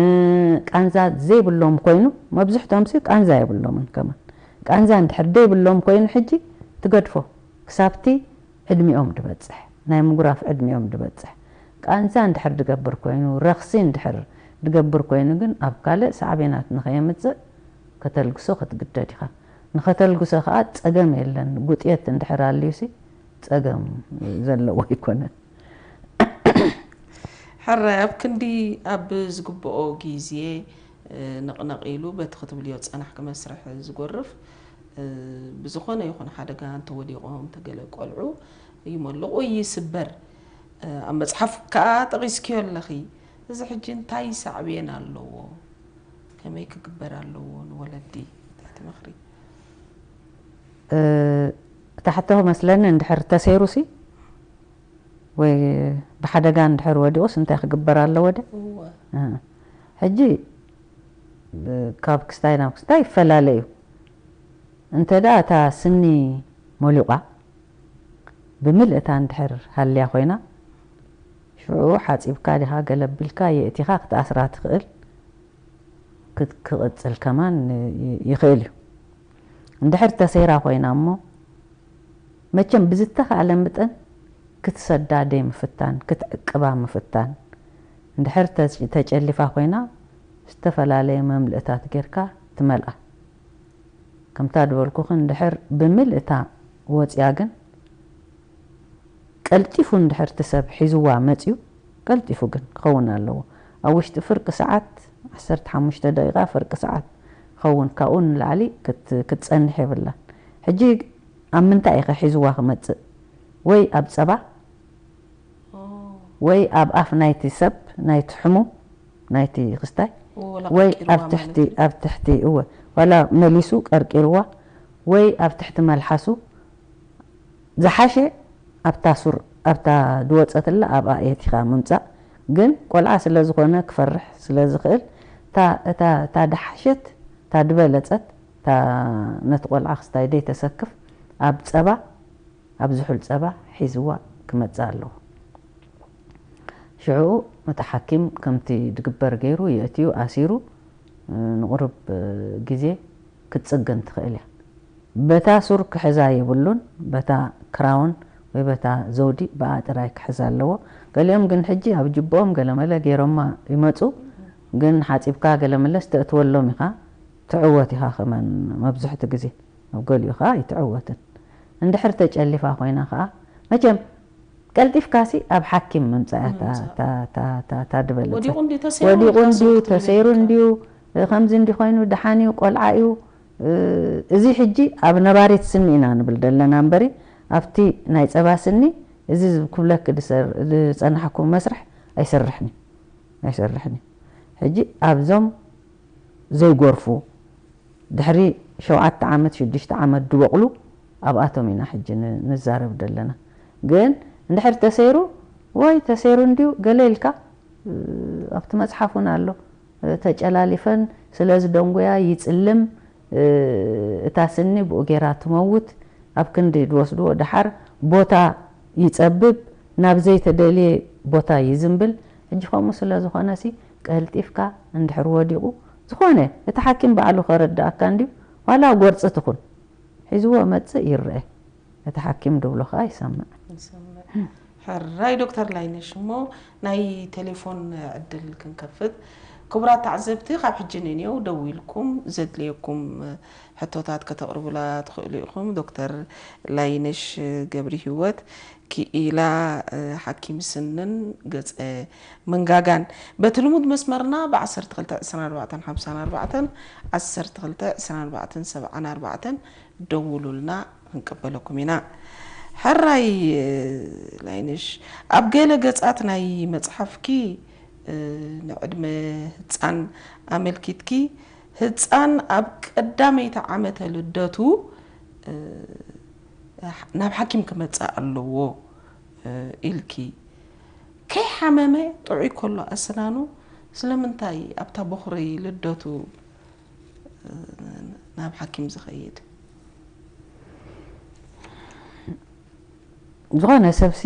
ቃንዛ ዘይብሎም ኮይኑ፣ መብዝሕቶም ሲ ቃንዛ የብሎምን ከማን። ቃንዛ እንድሕር ዘይብሎም ኮይኑ፣ ሕጂ ትገድፎ ክሳብቲ ዕድሚኦም ድበጽሕ፣ ናይ ምጉራፍ ዕድሚኦም ድበጽሕ። ቃንዛ እንድሕር ድገብር ኮይኑ፣ ረኽሲ እንድሕር ድገብር ኮይኑ ግን ኣብ ካልእ ሳዕቤናት ንኸየምጽእ ከተልግሶ ክትግደድ ኢኻ። ንኸተልግሶ ኸኣ ጸገም የለን። ጉጥየት እንድሕር ኣልዩሲ ጸገም ዘለዎ ኣይኮነን። ሕራይ ኣብ ክንዲ ኣብ ዝግብኦ ግዜ፣ እ፣ ነቕነቕ ኢሉ በቲ ክትብልዮ ዝጸናሕኪ መስርሕ ዝጎርፍ፣ እ፣ ብዝኾነ ይኹን ሓደጋ እንተወዲቖም፣ እንተገለ ቆልዑ ይመልቑ፣ ይስበር። እ፣ ኣብ መጽሓፍ ከኣ ጠቒስክዮ ኣለኺ። እዚ ሕጂ እንታይ ሳዕቤን ኣለዎ? ከመይ ክግበር ኣለዎ ንወለዲ? እንታይ ትመኽሪ? እ፣ እታ ሕቶ መስለኒ እንድሕር ተሰይሩሲ ወይ ብሓደጋ እንድሕር ወዲቑስ እንታይ ክግበር ኣለዎ ድያ? እወ። እ፣ ሕጂ ብ-፣ ካብ ክስታይ ናብ ክስታይ ይፈላለ እዩ። እንተ ደኣ እታ ስኒ ሞሊቋ ብምልእታ እንድሕር ሃልያ ኮይና፣ ሽዑ ሓጺብካ ዲኻ ገለ ኣቢልካ የእቲኻ ክትኣስራ ትኽእል፣ ክት-፣ ክቕጽል ከማን ይ-፣ ይኽእል እዩ። እንድሕር ተሰይራ ኮይና እሞ፣ መቸም ብዝተኻእለ መጠን ክትሰዳ ደይ ምፍታን፣ ክትዕቅባ ምፍታን። እንድሕር ተጭ-፣ ተጨሊፋ ኮይና፣ ዝተፈላለየ መምልእታት ጌርካ ትመልኣ። ከምታ ዝበልኩኺ እንድሕር ብምልእታ ወጽያ ግን፣ ቀልጢፉ እንድሕር እቲ ሰብ ሒዝዋ መጽዩ፣ ቀልጢፉ ግን ክኸውን ኣለዎ። ኣብ ውሽጢ ፍርቂ ሰዓት፣ ዓሰርተ ሓሙሽተ ደቂቓ፣ ፍርቂ ሰዓት ክኸውን፣ ካብኡ ንላዕሊ ክት-፣ ክትጸንሕ የብላን። ሕጂ ኣብ ምንታይ ኢኸ ሒዝዋ ክመጽእ? ወይ ኣብ ጸባ፣ ኦ። ወይ ኣብ ኣፍ ናይቲ ሰብ፣ ናይቲ ሕሙም፣ ናይቲ ክስታይ፣ ወላ ወይ ቀርቂርዋ ኣብ ትሕቲ፣ ማለት እዩ። ኣብ ትሕቲ፣ እወ፣ ዋላ መሊሱ ቀርቂርዋ፣ ወይ ኣብ ትሕቲ መልሓሱ፣ ዝሓሸ ኣብታ ሱር፣ ኣብታ ዝወጸትላ ኣብኣ የቲኻ ምምጻእ። ግን ቆልዓ ስለ ዝኾነ ክፈርሕ ስለ ዝኽእል፣ እታ፣ እታ፣ እታ ድሓሸት፣ እታ ድበለጸት፣ እታ ነቲ ቆልዓ ክስታይ ደይ ተሰክፍ፣ ኣብ ጸባ፣ ኣብ ዝሑል ጸባ ሒዝዋ ክመጽእ ኣለዎ። ሽዑ እቲ ሓኪም ከምቲ ድግበር ገይሩ የእትዩ ኣሲሩ፣ እ፣ ንቑሩብ፣ እ፣ ግዜ ክትጽገን ትኽእል እያ። በታ ሱር ክሕዛ የብሉን፣ በታ ክራውን ወይ በታ ዘውዲ ብኣ ጥራይ ክሕዛ ኣለዎ። ገሊኦም ግን ሕጂ ኣብ ጅብኦም ገለመለ ገይሮማ ይመጹ፣ ግን ሓጺብካ ገለመለስ ተእትወሎም ኢኻ፣ ትዕወት ኢኻ ከማን መብዝሕቱ ግዜ። ኣብ ገሊኡ ኸኣ ኣይትዕወትን። እንድሕር ተጨሊፋ ኮይና ኸኣ፣ መቸም ቀልጢፍካሲ ኣብ ሓኪም ምምጻእ እያ እታ፣ ምምጻእ። እታ፣ እታ፣ እታ፣ እታ ዝበለጸት። ወዲቑ እንድዩ ተሰይሩ ወዲቑ እንድዩ፣ ተሰይሩ ተሰይሩ እንድዩ፣ ከምዚ እንዲ ኮይኑ፣ ደሓን እዩ፣ ቆልዓ እዩ። እ፣ እዚ ሕጂ ኣብ ነባሪት ስኒ ኢና ንብል ዘለና እምበሪ፣ ኣብቲ ናይ ጸባ ስኒ፣ እዚ ክብለኪ ዝሰር-፣ ዝጸናሕኩ መስርሕ ኣይሰርሕን እዩ። ኣይሰርሕን እዩ። ሕጂ ኣብዞም ዘይጎርፉ፣ ድሕሪ ሸውዓተ ዓመት፣ ሽዱሽተ ዓመት ዝበቑሉ፣ ኣብኣቶም ኢና ሕጂ ን-፣ ንዛረብ ዘለና። ግን እንድሕር ተሰይሩ፣ ወይ ተሰይሩ እንድዩ ገለ ኢልካ፣ እ፣ ኣብቲ መጽሓፍ እውን ኣሎ። እ፣ ተጨላሊፈን ስለ ዝደንጎያ ይጽልም፣ እ፣ እታ ስኒ ብኡ ጌራ ትመውት፣ ኣብ ክንዲ ዝወስድዎ ደሓር ቦታ ይጸብብ፣ ናብ ዘይተደልየ ቦታ ይዝምብል። ሕጂ ከምኡ ስለ ዝኾነሲ ቀልጢፍካ እንድሕር ወዲቑ፣ ዝኾነ እቲ ሓኪም ባዕሉ ከረድኣካ እንድዩ፣ ዋላ ጎርፂ ትኹን፣ ሒዝዎ መፅእ ይረአ። እቲ ሓኪም ድብሎ ከዓ ይሰምዕ። ይሰምዕ። ሕራይ ዶክተር ላይነሽ፣ እሞ ናይ ቴሌፎን ዕድል ክንከፍት። ክቡራት ተዓዘብቲ፣ ካብ ሕጂ ንንየው ደዊልኩም ዘድልየኩም ሕቶታት ከተቕርቡላ ትኽእሉ ኢኹም። ዶክተር ላይነሽ ገብረሂወት ክኢላ፣ እ፣ ሓኪም ስንን ገጸ መንጋጋን። በቲ ልሙድ መስመርና ብ ዓሰርተ ክልተ ዕስራን ኣርባዕተን ሓምሳን ኣርባዕተን፣ ዓሰርተ ክልተ ዕስራን ኣርባዕተን ሰብዓን ኣርባዕተን ደውሉልና፣ ክንቅበለኩም ኢና። ሕራይ፣ እ፣ ላይነሽ፣ ኣብ ገለ ገጻት ናይ መጽሓፍኪ፣ እ፣ ንዕድመ ህጻን ኣመልኪትኪ፣ ህጻን ኣብ ቀዳመይቲ ዓመተ ልደቱ፣ እ፣ ናብ ሓኪም ክመጽእ ኣለዎ፣ ኢልኪ፣ ከይሓመመ ጥዑይ ከሎ ኣስናኑ ስለምንታይ ኣብታ በኹሪ ልደቱ ናብ ሓኪም ዝኸይድ? ዝኾነ ሰብሲ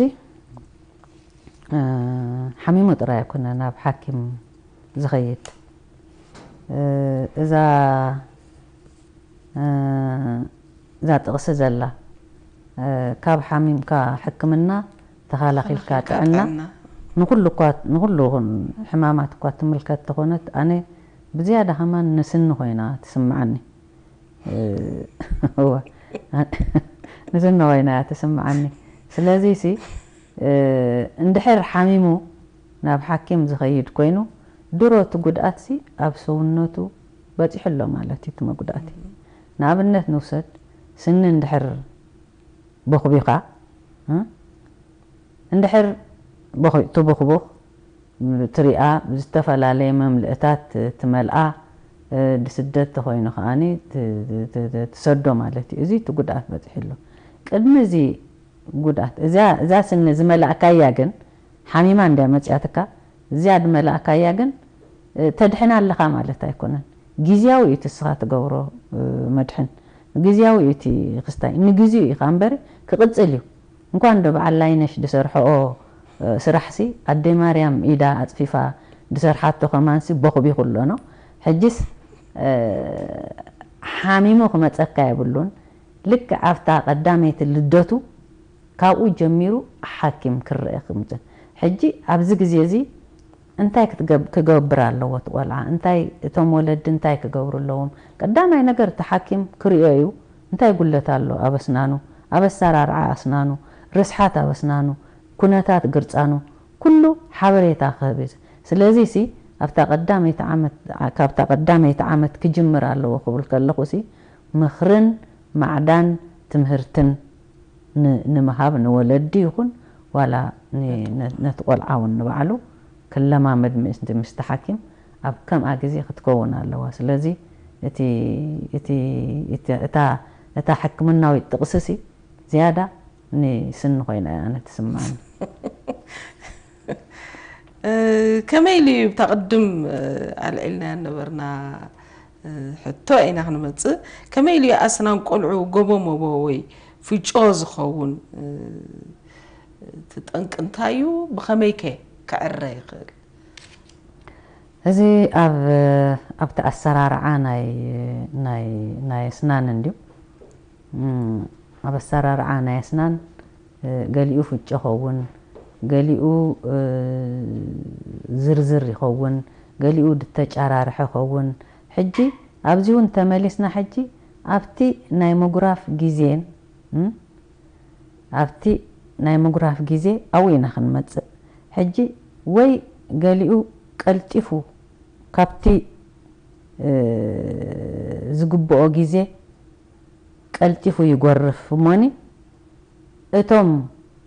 ሓሚሙ ጥራይ ኣይኮነ ናብ ሓኪም ዝኸይድ። እዛ እዛ ጥቕሲ ዘላ ካብ ሓሚምካ ሕክምና ተኻላኺልካ ጥዕና ንኩሉ እኳ ንኩሉ ሕማማት እኳ ትምልከት ተኾነት ኣነ ብዝያዳ ከማን ንስኒ ኮይና ትስምዓኒ። ንስኒ ኮይና እያ ትስምዓኒ። ስለዚ ሲ እንድሕር ሓሚሙ ናብ ሓኪም ዝኸይድ ኮይኑ ድሮ እቲ ጉድኣት ሲ ኣብ ሰውነቱ በፂሑ ኣሎ ማለት እዩ። እቲ መጉዳእቲ ንኣብነት ንውሰድ፣ ስኒ እንድሕር ቦኽቢኻ እንድሕር ትቦኽቦኽ ትሪኣ ብዝተፈላለየ መምልእታት ትመልኣ፣ ድስደት ተኾይኑ ከዓኒ ትሰዶ ማለት እዩ። እዚ እቲ ጉድኣት በፂሑ ኣሎ። ቅድሚ እዚ ጉድኣት እዛ ስኒ ዝመላእካያ ግን ሓሚማ እንድያ መፅያትካ፣ እዚኣ ዝመላእካያ ግን ተድሕና ኣለኻ ማለት ኣይኮነን። ግዝያዊ እዩ እቲ እስኻ ትገብሮ መድሕን፣ ግዝያዊ እዩ እቲ ክስታይ፣ ንግዜኡ ኢኻ እምበሪ ክቕፅል እዩ። እንኳን ዶ በዓል ላይነሽ ዝሰርሐኦ ስራሕሲ ኣደ ማርያም ኢዳ ኣፅፊፋ ዝሰርሓቶ ከማንሲ ቦኽቢኹ ኣሎ ነው። ሕጅስ ሓሚሙ ክመፀካ የብሉን። ልክዕ ኣብታ ቀዳመይቲ ልደቱ ካብኡ ጀሚሩ ሓኪም ክረአ ክምፅእ። ሕጂ ኣብዚ ግዜ እዚ እንታይ ክገብር ኣለዎ እቲ ቆልዓ? እንታይ እቶም ወለዲ እንታይ ክገብሩ ኣለዎም? ቀዳማይ ነገር እቲ ሓኪም ክርእዮ እዩ። እንታይ ጉለት ኣሎ ኣብ ኣስናኑ፣ ኣብ ኣሰራርዓ ኣስናኑ፣ ርስሓት ኣብ ኣስናኑ፣ ኩነታት ግርጻኑ ኩሉ ሓበሬታ ክህብ እዩ። ስለዚ ሲ ኣብታ ቀዳመይቲ ዓመት ካብታ ቀዳመይቲ ዓመት ክጅምር ኣለዎ ክብል ከለኹ ሲ ምኽርን ማዕዳን ትምህርትን ንምሃብ ንወለዲ ይኹን ዋላ ነቲ ቆልዓ እውን ንባዕሉ ክለማመድ ምእንቲ ምስቲ ሓኪም ኣብ ከምኣ ግዜ ክትከውን ኣለዋ። ስለዚ እቲ እቲ እቲ እታ እታ ሕክምናዊት ጥቕሲ ሲ ዝያዳ ንስኒ ኮይና እያ ኣነ ትስምዓኒ። ከመይ ኢሉ እዩ ብታ ቅድም ኣልዒልና ነበርና ሕቶ ኢና ክንመፅእ። ከመይ ኢሉ እዩ ኣስናን ቆልዑ ጎቦ ሞቦ ወይ ፍጮ ዝኸውን? እቲ ጠንቂ እንታይ እዩ? ብኸመይ ከ ክዕረ ይኽእል? እዚ ኣብ ኣብቲ ኣሰራርዓ ናይ ናይ ናይ ኣስናን እንድዩ። ኣብ ኣሰራርዓ ናይ ኣስናን ገሊኡ ፍጮ ኸውን፣ ገሊኡ ዝርዝር ይኸውን፣ ገሊኡ ዝተጫራርሐ ኸውን። ሕጂ ኣብዚ እውን ተመሊስና ሕጂ ኣብቲ ናይ ምጉራፍ ግዜን ኣብቲ ናይ ምጉራፍ ግዜ ኣብኡ ኢና ክንመፅእ። ሕጂ ወይ ገሊኡ ቀልጢፉ ካብቲ ዝግብኦ ግዜ ቀልጢፉ ይጎርፍ እሞኒ እቶም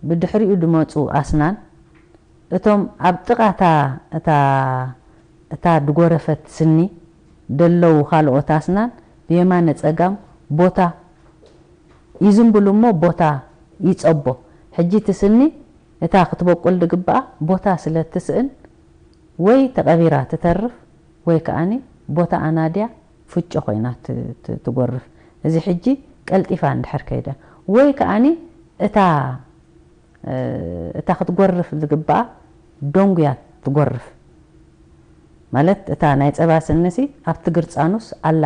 ብድሕሪኡ ድመፁ ኣስናን እቶም ኣብ ጥቓ እታ እታ ድጎረፈት ስኒ ደለዉ ካልኦት ኣስናን ብየማነ ጸጋም ቦታ ይዝንብሉ እሞ ቦታ ይጸቦ። ሕጂ እቲ ስኒ እታ ክትበቁል ድግብኣ ቦታ ስለ ትስእን ወይ ተቐቢራ ትተርፍ ወይ ከኣኒ ቦታ ኣናድያ ፍጮ ኮይና ትጎርፍ። እዚ ሕጂ ቀልጢፋ እንድሕር ከይደ ወይ ከኣኒ እታ እታ ክትጎርፍ ዝግብኣ ደንጉያ ትጎርፍ። ማለት እታ ናይ ጸባ ስንሲ ኣብቲ ግርጻኑስ ኣላ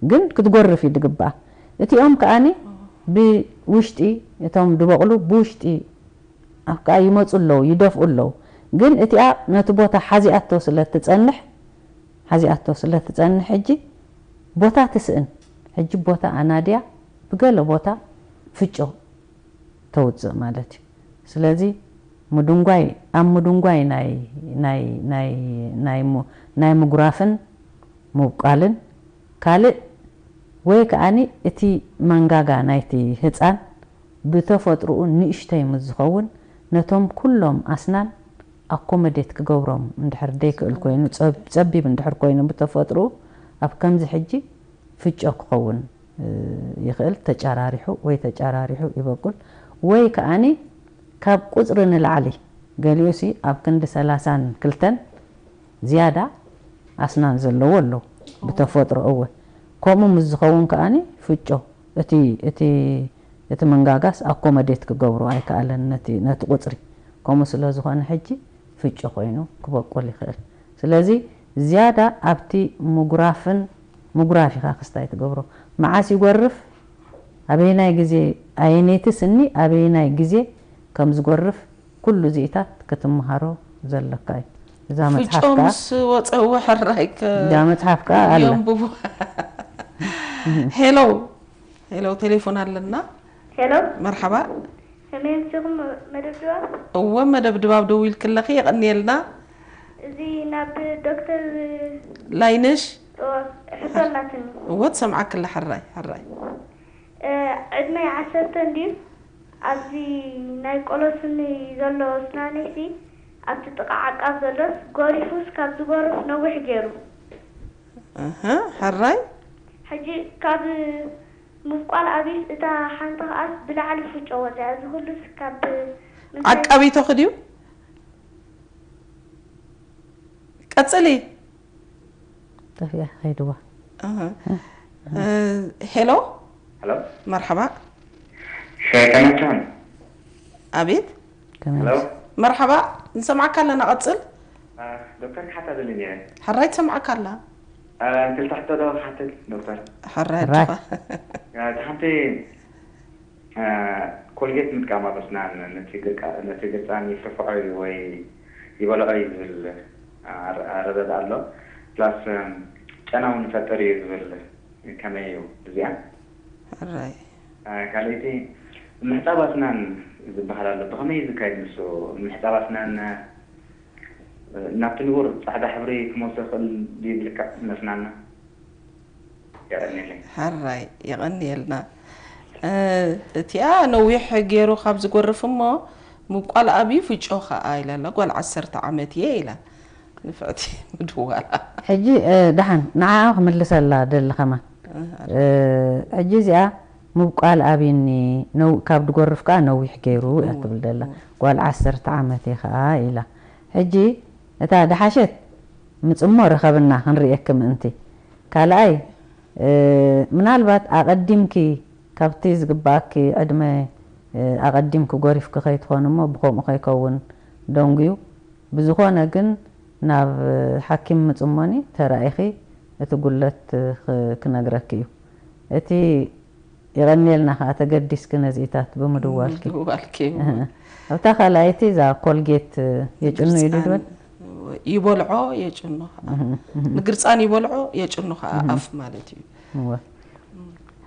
ግን ክትጎርፍ እዩ ዝግብኣ። እቲኦም ከኣኒ ብውሽጢ እቶም ዝበቕሉ ብውሽጢ ኣብ ከኣ ይመፁ ኣለዉ ይደፍኡ ኣለዉ። ግን እቲኣ ነቲ ቦታ ሓዚኣቶ ስለ ትጸንሕ ሓዚኣቶ ስለ ትጸንሕ ሕጂ ቦታ ትስእን። ሕጂ ቦታ ኣናድያ ብገለ ቦታ ፍጮ ተውፅእ ማለት እዩ። ስለዚ ምድንጓይ ኣብ ምድንጓይ ናይ ናይ ናይ ናይ ናይ ምጉራፍን ምብቋልን ካልእ ወይ ከኣኒ እቲ መንጋጋ ናይቲ ህፃን ብተፈጥሮኡ ንእሽተይ ምስ ዝኸውን ነቶም ኩሎም ኣስናን ኣኮመዴት ክገብሮም እንድሕር ደይክእል ኮይኑ ጸቢብ እንድሕር ኮይኑ ብተፈጥሮኡ ኣብ ከምዚ ሕጂ ፍጮ ክኸውን ይኽእል ተጫራሪሑ ወይ ተጫራሪሑ ይበቁል ወይ ከኣኒ ካብ ቁጽሪ ንላዕሊ፣ ገሊኡሲ ኣብ ክንዲ ሰላሳን ክልተን ዝያዳ ኣስናን ዘለዎ ኣሎ ብተፈጥሮ። እወ፣ ከምኡ ምስ ዝኸውን ከኣኒ ፍጮ እቲ እቲ እቲ መንጋጋስ ኣኮመዴት ክገብሮ ኣይከኣለን ነቲ ነቲ ቁጽሪ። ከምኡ ስለ ዝኾነ ሕጂ ፍጮ ኮይኑ ክበቁል ይኽእል። ስለዚ ዝያዳ ኣብቲ ምጉራፍን ምጉራፍ ኢኻ ክስታይ ትገብሮ። መዓስ ይጎርፍ? ኣበየናይ ግዜ? ኣየነይቲ ስኒ ኣበየናይ ግዜ ከም ዝጎርፍ ኩሉ እዚኢታት ክትመሃሮ ዘለካ እዩ። እዛ ፍጮ መጽሓፍ ከኣ ምስ ወጸ እወ ሕራይ ከ እዛ መጽሓፍ ከኣ ኣላ። የንብቡ። ሄሎ፣ ሄሎ፣ ቴሌፎን ኣለና። ሄሎ። መርሓባ። ከመይ ኣምሲኹም መደብ ድባብ? እወ፣ መደብ ድባብ ደው ኢልክለኺ፣ የቐንየልና። እዚ ናብ ዶክተር ላይነሽ? እወ፣ ሕቶ ኣላትኒ። እወ፣ ትሰምዓክላ፣ ሕራይ፣ ሕራይ። እ፣ ዕድመይ ዓሰርተ እንድዩ። ኣብዚ ናይ ቆሎ ስኒ ዘሎ ስናነይሲ ኣብቲ ጥቓ ዓቃብ ዘሎስ ጎሪፉስ ካብ ዝጎርፍ ነዊሕ ገይሩ። እህ፣ ሕራይ። ሕጂ ካብ ምብቋል ኣብዩስ እታ ሓንቲ ከኣስ ብላዕሊ ፍጮ ወፂኣ። እዚ ኩሉስ ካብ ምንታይ? ዓቃቢቶ ክድዩ? ቀጽሊ። ጠፊኣ ከይድዋ። ኣሃ። እ፣ ሄሎ። ሄሎ። መርሓባ። ሸይጣን ይትሆን። ኣቤት። ከመይ ሄሎ። መርሓባ፣ ንሰምዓካ ኣለና፣ ቀጽል። አ፣ ዶክተር ክሓታ ደሊ ነይረ። ሕራይ ትሰምዓካ ኣላ። አ፣ ክልተ ሕቶ ዶ ክሓትት ዶክተር? ሕራይ ሕራይ። ኣጆኻ። አ፣ እቲ ሓንቲ፣ አ፣ ኮልጌት ምጥቃም ኣብ ኣስናን ነቲ ግርቃ-፣ ነቲ ግርጻን ይፍርፍዖ እዩ ወይ ይበልዖ እዩ ዝብል ኣረ-፣ ኣረዳድኣ ኣሎ። ፕላስ፣ ጨና እውን ይፈጥር እዩ ዝብል ከመይ እዩ እዚኣ? ሕራይ። አ፣ ካልኣይቲ ምሕጻብ ኣስናን ዝበሃል ኣሎ። ብኸመይ እዩ ዝካየድ ንሱ? ምሕጻብ ኣስናን፣ እ፣ ናብቲ ንቡር ጻዕዳ ሕብሪ ክመልሶ ይኽእል ድዩ ብልክዕ ነስናና? የቐንየለይ። ሕራይ፣ የቐንየልና። እ፣ እቲኣ ነዊሕ ገይሩ ካብ ዝጎርፍ እሞ ምብቋል ኣብዩ ፍጮ ኸኣ ኢላ ኣላ። ጓል ዓሰርተ ዓመት እየ ኢላ። ንፍዕቲ ምድዋላ። ሕጂ፣ እ፣ ደሓን ንዓኣ ክምልሰላ ደሊ ከማን። እ፣ እ፣ ሕጂ እዚኣ ምብቋል ኣብኒ፣ ነው-፣ ካብ ድጎርፍ ከኣ ነዊሕ ገይሩ እያ እወ፣ ትብል ደላ። እወ። ጓል ዓሰርተ ዓመት እየ ከኣ ኢላ። ሕጂ እታ ደሓሸት ምጽሞ ረኸብና ክንርእየኪ ምእንቲ። ካልኣይ፣ እ፣ ምናልባት ኣቐዲምኪ ካብቲ ዝግባኣኪ ዕድመ፣ እ፣ ኣቐዲምኪ ጎሪፍኪ ከይትኾኒ እሞ ብኸምኡ ከይከውን ደንጉዩ። ብዝኾነ ግን ናብ ሓኪም ምጽሞኒ ተራኢኺ እቲ ጉለት ክ-፣ ክነግረኪ እዩ። እቲ የቐንየልና ከኣ ተገዲስኪ ነዚኢታት ብምድዋልኪ። ብምድዋልኪ። እህ። ኣብታ ካልኣይቲ እዛ ኮልጌት የጭኑ ኢሉ ንግርጻን ድበል? ይበልዖ የጭኑ ከኣ። እህ፣ እህ። ንግርጻን ይበልዖ የጭኑ ከኣ እህ። ኣፍ ማለት እዩ። እወ።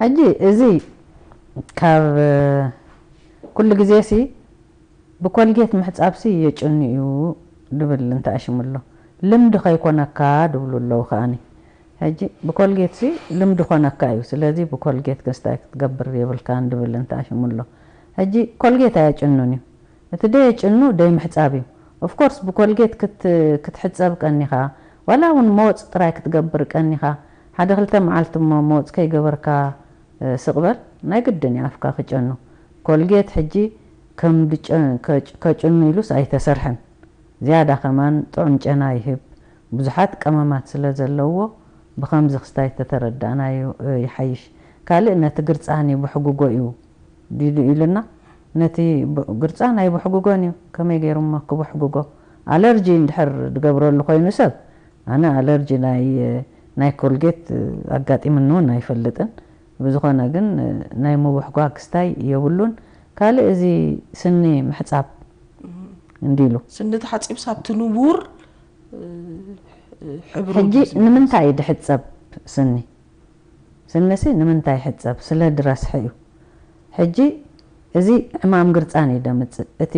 ሕጂ እዚ ካብ ኩሉ ግዜ ሲ ብኮልጌት ምሕጻብሲ የጭኑ እዩ ድብል እንተኣሽሙ ኣሎ። ልምዲ ከይኮነካ ድብሉ ኣለዉ ከኣኒ። ሕጂ ብኮልጌትሲ ልምዲ ኮነካ እዩ። ስለዚ ብኮልጌት ክስታይ ክትገብር የብልካን ድብል እንተኣሽሙ ኣሎ። ሕጂ ኮልጌት ኣየጭኑን እዩ። እቲ ደየጭኑ ደይ ምሕጻብ እዩ። ኦፍኮርስ ብኮልጌት ክት-፣ ክትሕጸብ ቀኒኻ፣ ዋላ እውን መወጽ ጥራይ ክትገብር ቀኒኻ፣ ሓደ ክልተ መዓልቲ እሞ መወጽ ከይገበርካ፣ እ፣ ስቕ በል፣ ናይ ግድን እዩ ኣፍካ ክጨኑ። ኮልጌት ሕጂ ከም ድጨ-፣ ከጭ-፣ ከጭኑ ኢሉስ ኣይተሰርሐን። ዝያዳ ከማን ጥዑም ጨና ይህብ። ብዙሓት ቀመማት ስለ ዘለዎ ብኸምዚ ክስታይ ተተረዳእናዮ፣ እ፣ ይሓይሽ። ካልእ ነቲ ግርጻን ይብሕጉጎ እዩ ድዩ ኢሉና። ነቲ ብ-፣ ግርጻን ኣይብሕጉጎን እዩ። ከመይ ገይሩ እሞ ክብሕጉጎ? ኣለርጂ እንድሕር ዝገብረሉ ኮይኑ ሰብ፣ ኣነ ኣለርጂ ናይ፣ ናይ ኮልጌት ኣጋጢምኒ እውን ኣይፈልጥን። ብዝኾነ ግን ናይ ምብሕጓግ ክስታይ የብሉን። ካልእ እዚ ስኒ ምሕጻብ እህ። እንዲሉ። ስኒ ተሓጺብስ ኣብቲ ንቡር፣ እ፣ ሕብሩ ሕጂ ድዩ ዝመልስ? ንምንታይ እዩ ድሕጸብ ስኒ? ስንሲ ንምንታይ ይሕጸብ? ስለ ድረስሒ እዩ። ሕጂ እዚ ዕማም ግርጻን እዩ ደምጽእ። እቲ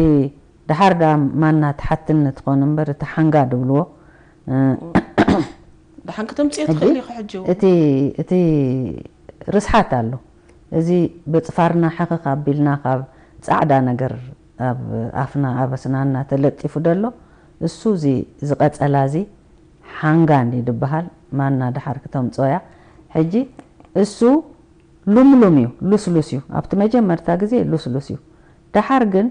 ደሓር ደኣ ማና ትሓትኒ ትኾን እምበር፣ እቲ ሓንጋ ድብልዎ፣ እ፣ ደሓን ከተምጽኦ ሕጂ ትኽእል ኢኺ ሕጂ እውን። እቲ፣ እቲ ርስሓት ኣሎ። እዚ ብጽፋርና ሕኽኽ ኣቢልና ካብ ጻዕዳ ነገር ኣብ ኣፍና፣ ኣብ ኣስናና ተለጢፉ ደሎ፣ እሱ እዚ ዝቐጸላ እዚ ሓንጋን እዩ ድበሃል። ማና ደሓር ክተምጽኦ እያ። ሕጂ እሱ ሉምሉም እዩ፣ ሉስሉስ እዩ። ኣብቲ መጀመርታ ግዜ ሉስሉስ እዩ። ደሓር ግን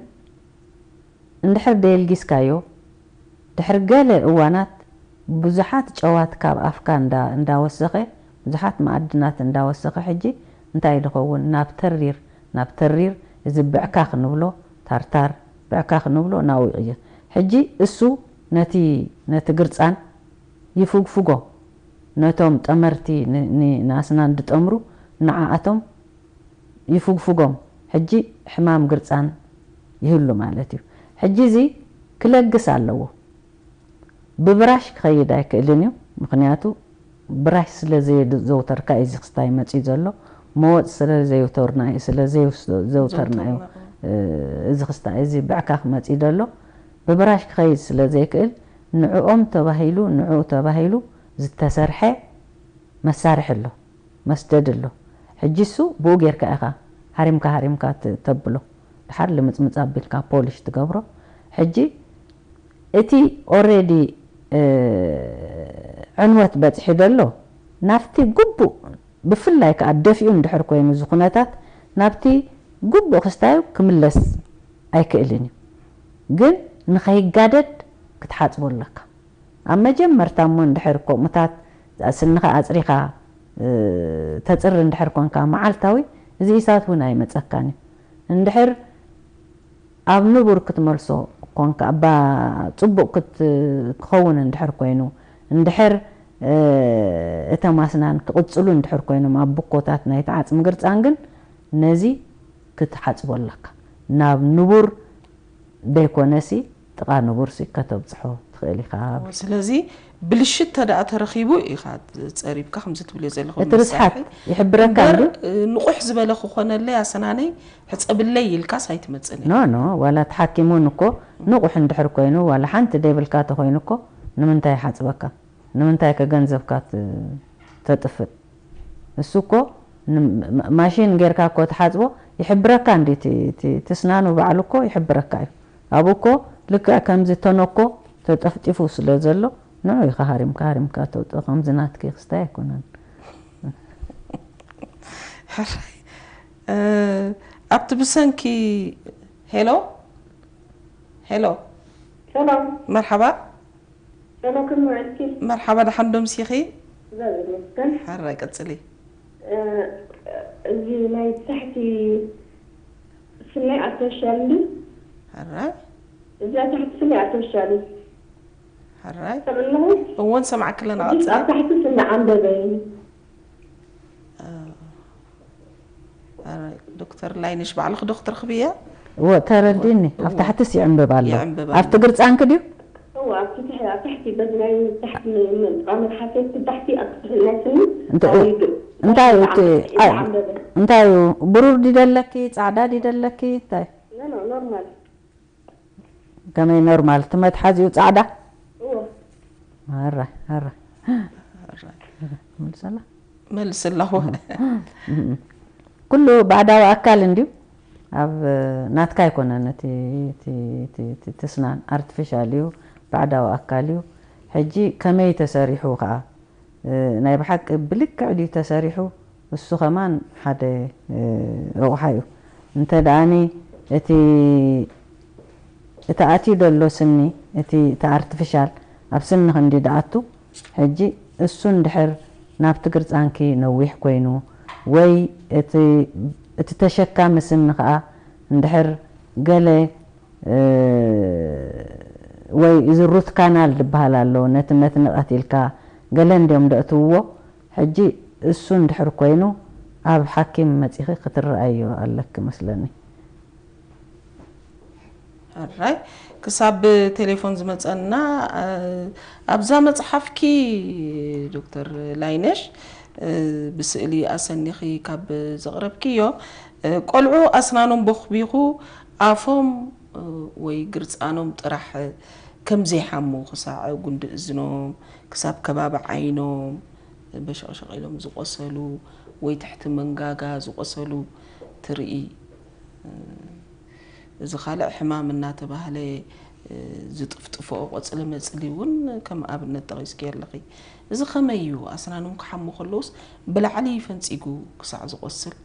እንድሕር ደየልጊስካዮ፣ ድሕሪ ገለ እዋናት ብዙሓት ጨዋት ካብ ኣፍካ እንዳ-፣ እንዳወሰኸ፣ ብዙሓት መኣድናት እንዳወሰኸ፣ ሕጂ እንታይ ድኸውን? ናብ ተሪር፣ ናብ ተሪር፣ እዚ ብዕካኽ ንብሎ፣ ታርታር፣ ብዕካኽ ንብሎ፣ ናብኡ ይቕይር። ሕጂ እሱ ነቲ፣ ነቲ ግርጻን ይፍግፍጎ፣ ነቶም ጠመርቲ ን-፣ ን-፣ ንኣስናን ድጠምሩ፣ ንዓኣቶም ይፍግፍጎም። ሕጂ ሕማም ግርጻን ይህሉ ማለት እዩ። ሕጂ እዚ ክለግስ ኣለዎ። ብብራሽ ክኸይድ ኣይክእልን እዩ። ምኽንያቱ ብራሽ ስለ ዘየዘውተርካ እዩ እዚ ክስታይ መጺኡ ዘሎ። መወጽ ስለ ዘየውተርና እዩ፣ ስለ ዘየውስ-፣ ዘውተርና እዩ፣ ዘውተርና። እ፣ እዚ ክስታይ እዚ ብዕካኽ መጺኡ ዘሎ። ብብራሽ ክኸይድ ስለ ዘይክእል ንዕኦም ተባሂሉ፣ ንዕኡ ተባሂሉ ዝተሰርሐ መሳርሒ ኣሎ፣ መስደድ ኣሎ። ሕጂ እሱ ብኡ ጌርካ ኢኻ ሃሪምካ፣ ሃሪምካ ት-፣ ተብሎ። ድሓር ልምጽምጽ ኣቢልካ ፖሊሽ ትገብሮ። ሕጂ እቲ ኦሬዲ፣ እ፣ ዕንወት በጺሑ ዘሎ ናብቲ ግቡእ፣ ብፍላይ ከኣ ደፊኡ እንድሕር ኮይኑ እዚ ኩነታት ናብቲ ግቡእ ክስታዩ ክምለስ ኣይክእልን እዩ። ግን ንኸይጋደድ ክትሓጽቦ ኣለካ። ኣብ መጀመርታ እሞ እንድሕር ከምኡታት ስንኻ ኣጽሪኻ፣ እ፣ ተጽሪ እንድሕር ኮንካ መዓልታዊ፣ እዚ እሳት እውን ኣይመጸካን እዩ። እንድሕር ኣብ ንቡር ክትመልሶ ኮንካ፣ እባ ጽቡቕ ክት-፣ ክኸውን እንድሕር ኮይኑ፣ እንድሕር፣ እ፣ እተም ኣስናን ክቕጽሉ እንድሕር ኮይኖም ኣብ ብኮታት ናይቲ ዓጽሚ ግርጻን ግን ነዚ ክትሓጽቦ ኣለካ። ናብ ንቡር ደይኮነሲ ጥቓ ንቡርሲ ከተብጽሖ ትኽእል ኢኻ። እዎ፣ ስለዚ ብልሽት ተደኣ ተረኺቡ ኢኻ ጸሪብካ ከምዚ ትብልዮ ዘለኹ እቲ ርስሓት መሳርሒ። ይሕብረካ እምበር፣ እንድዩ? እ፣ ንቑሕ ዝበለ ክኾነለይ ኣሰናነይ ሕጸብለይ ኢልካስ ኣይትመጽእን ኢኻ። ኖ፣ ኖ፣ ዋላ ተሓኪሙን እኮ ንቑሕ እንድሕር ኮይኑ፣ ዋላ ሓንቲ ደይብልካ ተኾይኑ እኮ ንምንታይ ይሓጽበካ? ንምንታይ ከ ገንዘብካ ት-፣ ተጥፍእ? እሱ እኮ ን-፣ ማ-፣ ማሽን ጌርካ እኮ ትሓጽቦ፣ ይሕብረካ እንዲ እቲ፣ እቲ፣ እቲ ስናኑ ባዕሉ እኮ ይሕብረካ እዩ። ኣብኡ እኮ ልክዕ ከምዚ ተነኮ ተጠፍጢፉ ስለ ዘሎ፣ ንዑ ኢኻ ሃሪምካ፣ ሃሪምካ ተውጽኦ፣ ከምዚ ናትኪ ክስታይ ኣይኮነን። ሕራይ። እ፣ ኣብቲ ብሰንኪ፣ ሄሎ? ሄሎ? ሰላም። መርሓባ። ሰላም፣ ከመይ ውዒልኪ? መርሓባ፣ ደሓን ዶ ምሲኺ? እግዚኣብሔር ይመስገን። ሕራይ፣ ቀጽሊ። እ፣ እዚ ናይ ታሕቲ ስኒ ኣርቲፊሻል እንዲ? ሕራይ። እዚ ናይ ታሕቲ ስኒ ኣርቲፊሻል እዩ። ሕራይ። ሰብ ኣለኹ? እወ፣ ንሰማዕኪ ኣለና፣ ሕጂ ቀጽሊ። ኣብ ታሕቲ ስኒ ዓንበበ እዩ። እ፣ ሕራይ። ዶክተር ላይነሽ፣ ባዕልኺ ዶ ክትረኽብያ? እወ፣ ተረዲኒ። ኣብ ታሕትስ ይዕንብብ ኣሎ። ይዕንብብ ኣሎ። ኣብቲ ግርጻንኪ ድዩ? እወ፣ ኣብቲ ትሕ-፣ ኣብ ታሕቲ በዚ ናይ ታሕቲ ም-፣ ም-፣ ጥቃ መልሓሰይ እቲ ታሕቲ ኣብ ትሕቲ ናይ ስኒ እንታይ፣ ኣብ ይግ-፣ እንታይ እዩ እቲ፣ ታሕቲ ኣይ፣ ዓንበበ። እንታይ እዩ? ብሩር ድዩ ደለኪ? ጻዕዳ ድዩ ደለኪ? እንታይ? ኖ፣ ኖ፣ ኖርማል። ከመይ ኖርማል? እቲ መትሓዚኡ ጻዕዳ? እወ። ኣረ፣ ኣረ። ኣረ። መልሰላ? መልስ ኣለኹ። ኩሉ ባዕዳዊ ኣካል እንድዩ። ኣብ ናትካ ኣይኮነን እቲ፣ እቲ፣ እቲ፣ እቲ፣ እቲ ስናን ኣርቲፊሻል እዩ፣ ባዕዳዊ ኣካል እዩ። ሕጂ ከመይ ተሰሪሑ ከኣ? እ፣ ናይ ብሓቂ ብልክዕ ድዩ ተሰሪሑ? እሱ ከማን ሓደ፣ እ፣ ረቑሓ እዩ። እንተ ደኣኒ እቲ፣ እቲ ኣትዩ ደሎ ስኒ፣ እቲ፣ እቲ ኣርቲፊሻል ኣብ ስኒ ክንዲ ደኣቱ፣ ሕጂ እሱ እንድሕር ናብቲ ግርጻንኪ ነዊሕ ኮይኑ፣ ወይ እቲ፣ እቲ ተሸካሚ ስኒ ከኣ እንድሕር ገለ፣ እ፣ ወይ እዚ ሩት ካናል ዝበሃል ኣሎ፣ ነቲ መትኒ ቀቲልካ ገለ እንድዮም ደእትውዎ። ሕጂ እሱ እንድሕር ኮይኑ ኣብ ሓኪም መጺኺ ክትረኣዮ ኣለኪ መስለኒ። ሕራይ፣ ክሳብ ቴሌፎን ዝመጸና፣ እ፣ ኣብዛ መጽሓፍኪ ዶክተር ላይነሽ፣ እ፣ ብስእሊ ኣሰኒኺ ካብ ዘቕረብክዮ፣ እ፣ ቆልዑ ኣስናኖም ቦኽቢኹ ኣፎም፣ እ፣ ወይ ግርጻኖም ጥራሕ ከም ዘይሓሙ ክሳዕ ጉንዲ እዝኖም፣ ክሳብ ከባቢ ዓይኖም በሸቕሸቕ ኢሎም ዝቖሰሉ ወይ ትሕቲ መንጋጋ ዝቖሰሉ ትርኢ። እዚ ካልእ ሕማም እናተባህለ ዝጥፍጥፍኦ ቆጽሊ መጽሊ እውን ከም ኣብነት ጠቒስኪ ኣለኺ። እዚ ከመይ እዩ? ኣስናኖም ክሓሙ ከለውስ ብላዕሊ ፈንጺጉ ክሳዕ ዝቖስል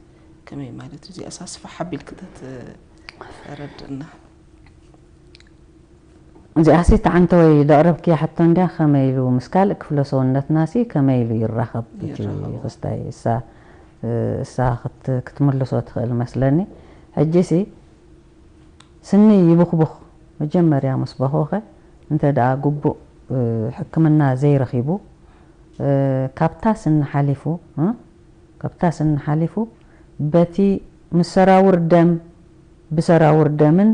ከመይ ማለት እዩ? እዚኣስ ኣስፍሕ ኣቢልኪ ተትረድእና። እዚኣሲ ተዓንተወይ ዘቕረብክያ ሕቶ እንድያ፣ ከመይ ኢሉ ምስ ካልእ ክፍለ ሰውነትናሲ ከመይ ኢሉ ይራኸብ? እቲ ይራኸቦ። ክስታይ እሳ፣ እሳ ክት-፣ ክትምልሶ ትኽእል መስለኒ። ሕጂሲ ስኒ ይብኽቡኽ መጀመርያ ምስ በኾኸ፣ እንተ ደኣ ግቡእ፣ እ፣ ሕክምና ዘይረኺቡ፣ እ፣ ካብታ ስኒ ሓሊፉ፣ እ፣ ካብታ ስኒ ሓሊፉ በቲ ምስ ሰራውር ደም፣ ብሰራውር ደምን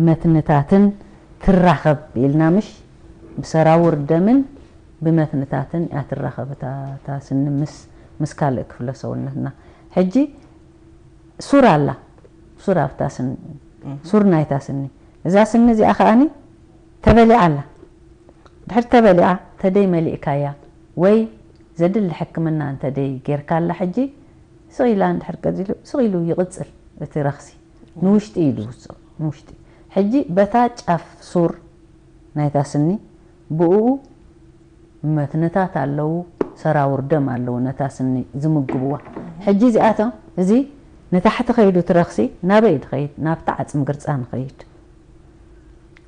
መትንታትን ትራኸብ ኢልና ምሽ? ብሰራውር ደምን ብመትንታትን እያ ትራኸብ እታ፣ እታ ስኒ ምስ፣ ምስ ካልእ ክፍለ ሰውነትና። ሕጂ ሱር ኣላ፣ ሱር ኣብታ ስኒ፣ እህ። ሱር ናይታ ስኒ። እዛ ስኒ እዚኣ ከኣኒ ተበሊዓ ኣላ። ድሕሪ ተበሊዓ፣ ተደይ መሊእካያ ወይ ዘድሊ ሕክምና እንተደይ ጌርካላ፣ ሕጂ ስቕ ኢላ እንድሕር ቀጺሉ፣ ስቕ ኢሉ ይቕጽል እቲ ረኽሲ። ንውሽጢ እዩ ዝውስቕ፣ ንውሽጢ። ሕጂ በታ ጫፍ ሱር ናይታ ስኒ፣ ብእኡ መትንታት ኣለዉ፣ ሰራውር ደም ኣለዉ፣ ነታ ስኒ ዝምግብዋ። ሕጂ እዚኣቶም፣ እዚ ንታሕቲ ከይዱ እቲ ረኽሲ፣ ናበይ ድኸይድ? ናብቲ ዓጽሚ ግርጻን ይኸይድ።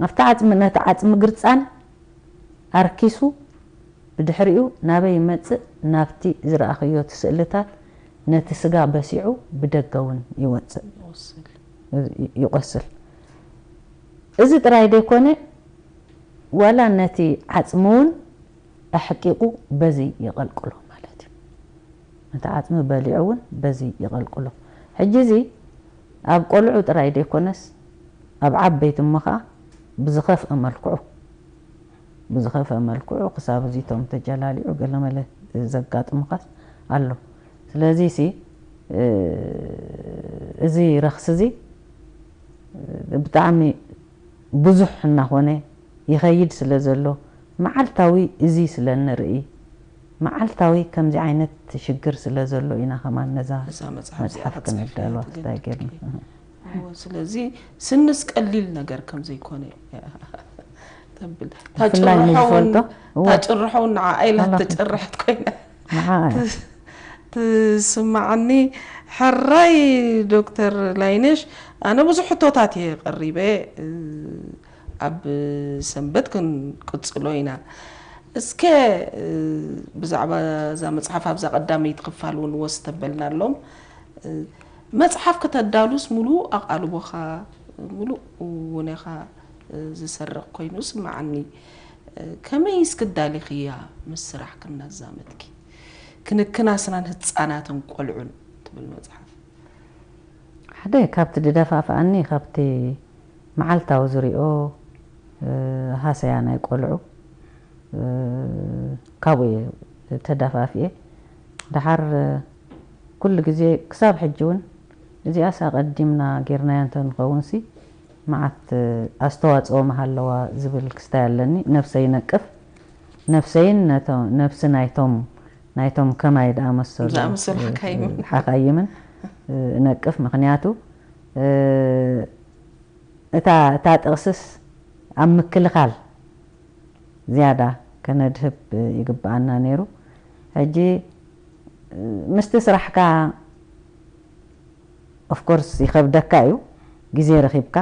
ኣብቲ ዓጽሚ፣ ነቲ ዓጽሚ ግርጻን ኣርኪሱ፣ ብድሕሪኡ ናበይ ይመጽእ? ናብቲ ዝረኣኽዮ እቲ ስእልታት፣ ነቲ ስጋ በሲዑ ብደገ እውን ይወጽእ፣ ይቆስል። ይቆስል። እዚ ጥራይ ደይኮነ፣ ዋላ ነቲ ዓጽሚ እውን ኣሕቂቑ በዚ ይቐልቅሎ ማለት እዩ። ነቲ ዓጽሚ በሊዑ እውን በዚ ይቐልቅሎ። ሕጂ እዚ ኣብ ቆልዑ ጥራይ ደይኮነስ፣ ኣብ ዓበይቲ እሞ ኸኣ ብዝኸፍአ መልክዑ፣ ብዝኸፍአ መልክዑ ክሳብ እዚቶም ተጀላሊዑ ገለመለ ዘጋጥሙኻስ ኣሎ። ስለዚሲ፣ እ፣ እዚ ረኽሲ እዚ ብጣዕሚ ብዙሕ እናኾነ ይኸይድ ስለ ዘሎ፣ መዓልታዊ እዚ ስለ እንርኢ፣ መዓልታዊ ከምዚ ዓይነት ሽግር ስለ ዘሎ ኢና ከማን ነዛ እዛ መጽሓፍ እዚኣ መጽሓፍ ክትጽሕፍያ ክነዳልዋ ትደሊ ክስታይ ጌርና። ትደሊ። እዎ፣ ስለዚ ስንስ ቀሊል ነገር ከም ዘይኮነ ተብል። ብፍላይ ታጭርሖ እውን፣ ንዝፈልጦ፣ እዎ። ታጭርሖ እውን ንዓ ኢላ ኣላ ተጨርሐት ኮይና። ንዓ እያ። ትስ-፣ ትስምዓኒ። ሕራይ ዶክተር ላይነሽ፣ ኣነ ብዙሕ ሕቶታት እየ ቀሪበ፣ እ፣ ኣብ ሰንበት ክንቅጽሎ ኢና። እስከ፣ እ፣ ብዛዕባ እዛ መጽሓፍ ኣብዛ ቀዳመይቲ ክፋል እውን ወስ ተበልናሎም። እ፣ መጽሓፍ ከተዳሉስ ሙሉእ ኣቓልቦኻ፣ ሙሉእ ውነኻ፣ እ፣ ዝሰርቕ ኮይኑ ስምዓኒ። እ፣ ከመይ እስኪ ኣዳሊኽያ ምስ ስራሕ ክናዛመድኪ? ክንክን ኣስናን ህጻናትን ቆልዑን ትብል መጽሓፍ። ሓደ ካብቲ ዝደፋፍኣኒ፣ ካብቲ መዓልታዊ ዝሪኦ፣ እ፣ ሃሰያ ናይ ቆልዑ፣ እ፣ ካብኡ እየ ተደፋፊኤ። ደሓር፣ እ፣ ኩሉ ግዜ ክሳብ ሕጂ እውን፣ እዚኣስ ኣቐዲምና ጌርናያ እንተንኸውንሲ፣ መዓት፣ እ፣ ኣስተዋጽኦ ምሃለዋ ዝብል ክስታይ ኣለኒ። ነብሰይ ነቅፍ፣ ነብሰይን ነቶ-፣ ነብሲ ናይቶም፣ ናይቶም ከማይ ዝኣመሰሉ፣ ዝኣመሰሉ እ፣ ሓካይምን። ሓካይምን፣ እ፣ እነቅፍ። ምኽንያቱ፣ እ፣ እታ፣ እታ ጥቕስስ ኣብ ምክልኻል ዝያዳ ከነድህብ ይግብኣና ነይሩ። ሕጂ ምስቲ ስራሕካ፣ of course፣ ይኸብደካ እዩ፣ ግዜ ረኺብካ።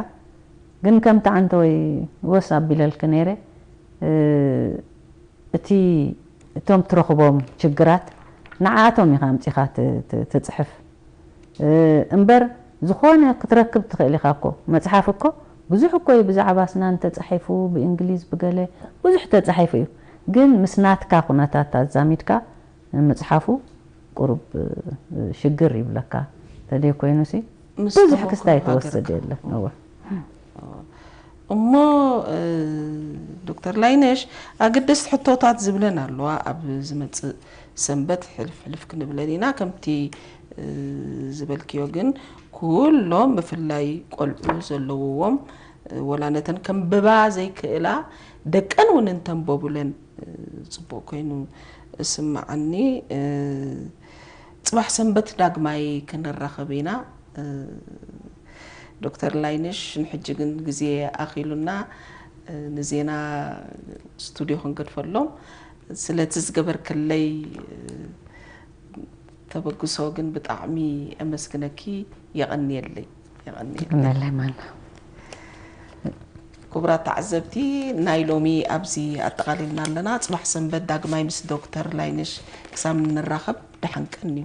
ግን ከምቲ ዓንተወይ ወስ ኣቢለልኪ ነይረ፣ እ፣ እቲ፣ እቶም ትረኽቦም ችግራት ንዓኣቶም ኢኻ ኣምጺኻ ት-፣ ት-፣ ትጽሕፍ። እ፣ እምበር ዝኾነ ክትረክብ ትኽእል ኢኻ እኮ። መጽሓፍ እኮ ብዙሕ እኮ እዩ ብዛዕባ ኣስናን ተጻሒፉ፣ ብእንግሊዝ ብገለ ብዙሕ ተጻሒፉ እዩ። ግን ምስ ናትካ ኩነታት ኣዛሚድካ ምጽሓፉ ቁሩብ፣ እ፣ ሽግር ይብለካ። ተደይ ኮይኑሲ ምስ ብዙሕ ተመክሮ ክስታይ ትወስድ ሃገርካ። የለን። እወ። እሞ፣ እ፣ ዶክተር ላይነሽ፣ ኣገደስቲ ሕቶታት ዝብለን ኣለዋ። ኣብ ዝመጽእ ሰንበት ሕልፍ ሕልፍ ክንብለን ኢና። ከምቲ፣ እ፣ ዝበልክዮ ግን፣ ኩሎም ብፍላይ ቆልዑ ዘለውዎም፣ እ፣ ወላ ነተን ከንብባ ዘይክእላ ደቀን እውን እንተንበቡለን፣ እ፣ ጽቡቕ ኮይኑ እስምዓኒ። እ፣ ጽባሕ ሰንበት ዳግማይ ክንራኸብ ኢና። እ፣ ዶክተር ላይነሽ፣ ንሕጂ ግን ግዜ ኣኺሉና፣ እ፣ ንዜና ስቱድዮ ክንገድፈሎም፣ ስለቲ ዝገበርክለይ፣ እ፣ ተበግሶ ግን ብጣዕሚ ኣመስግነኪ። የቐንየለይ፣ የቐንየለይ። የቐንየለይ ማና። ክቡራት ተዓዘብቲ፣ ናይ ሎሚ ኣብዚ ኣጠቓሊልና ኣለና። ጽባሕ ሰንበት ዳግማይ ምስ ዶክተር ላይነሽ ክሳብ ንራኸብ ደሓን ቀንዩ።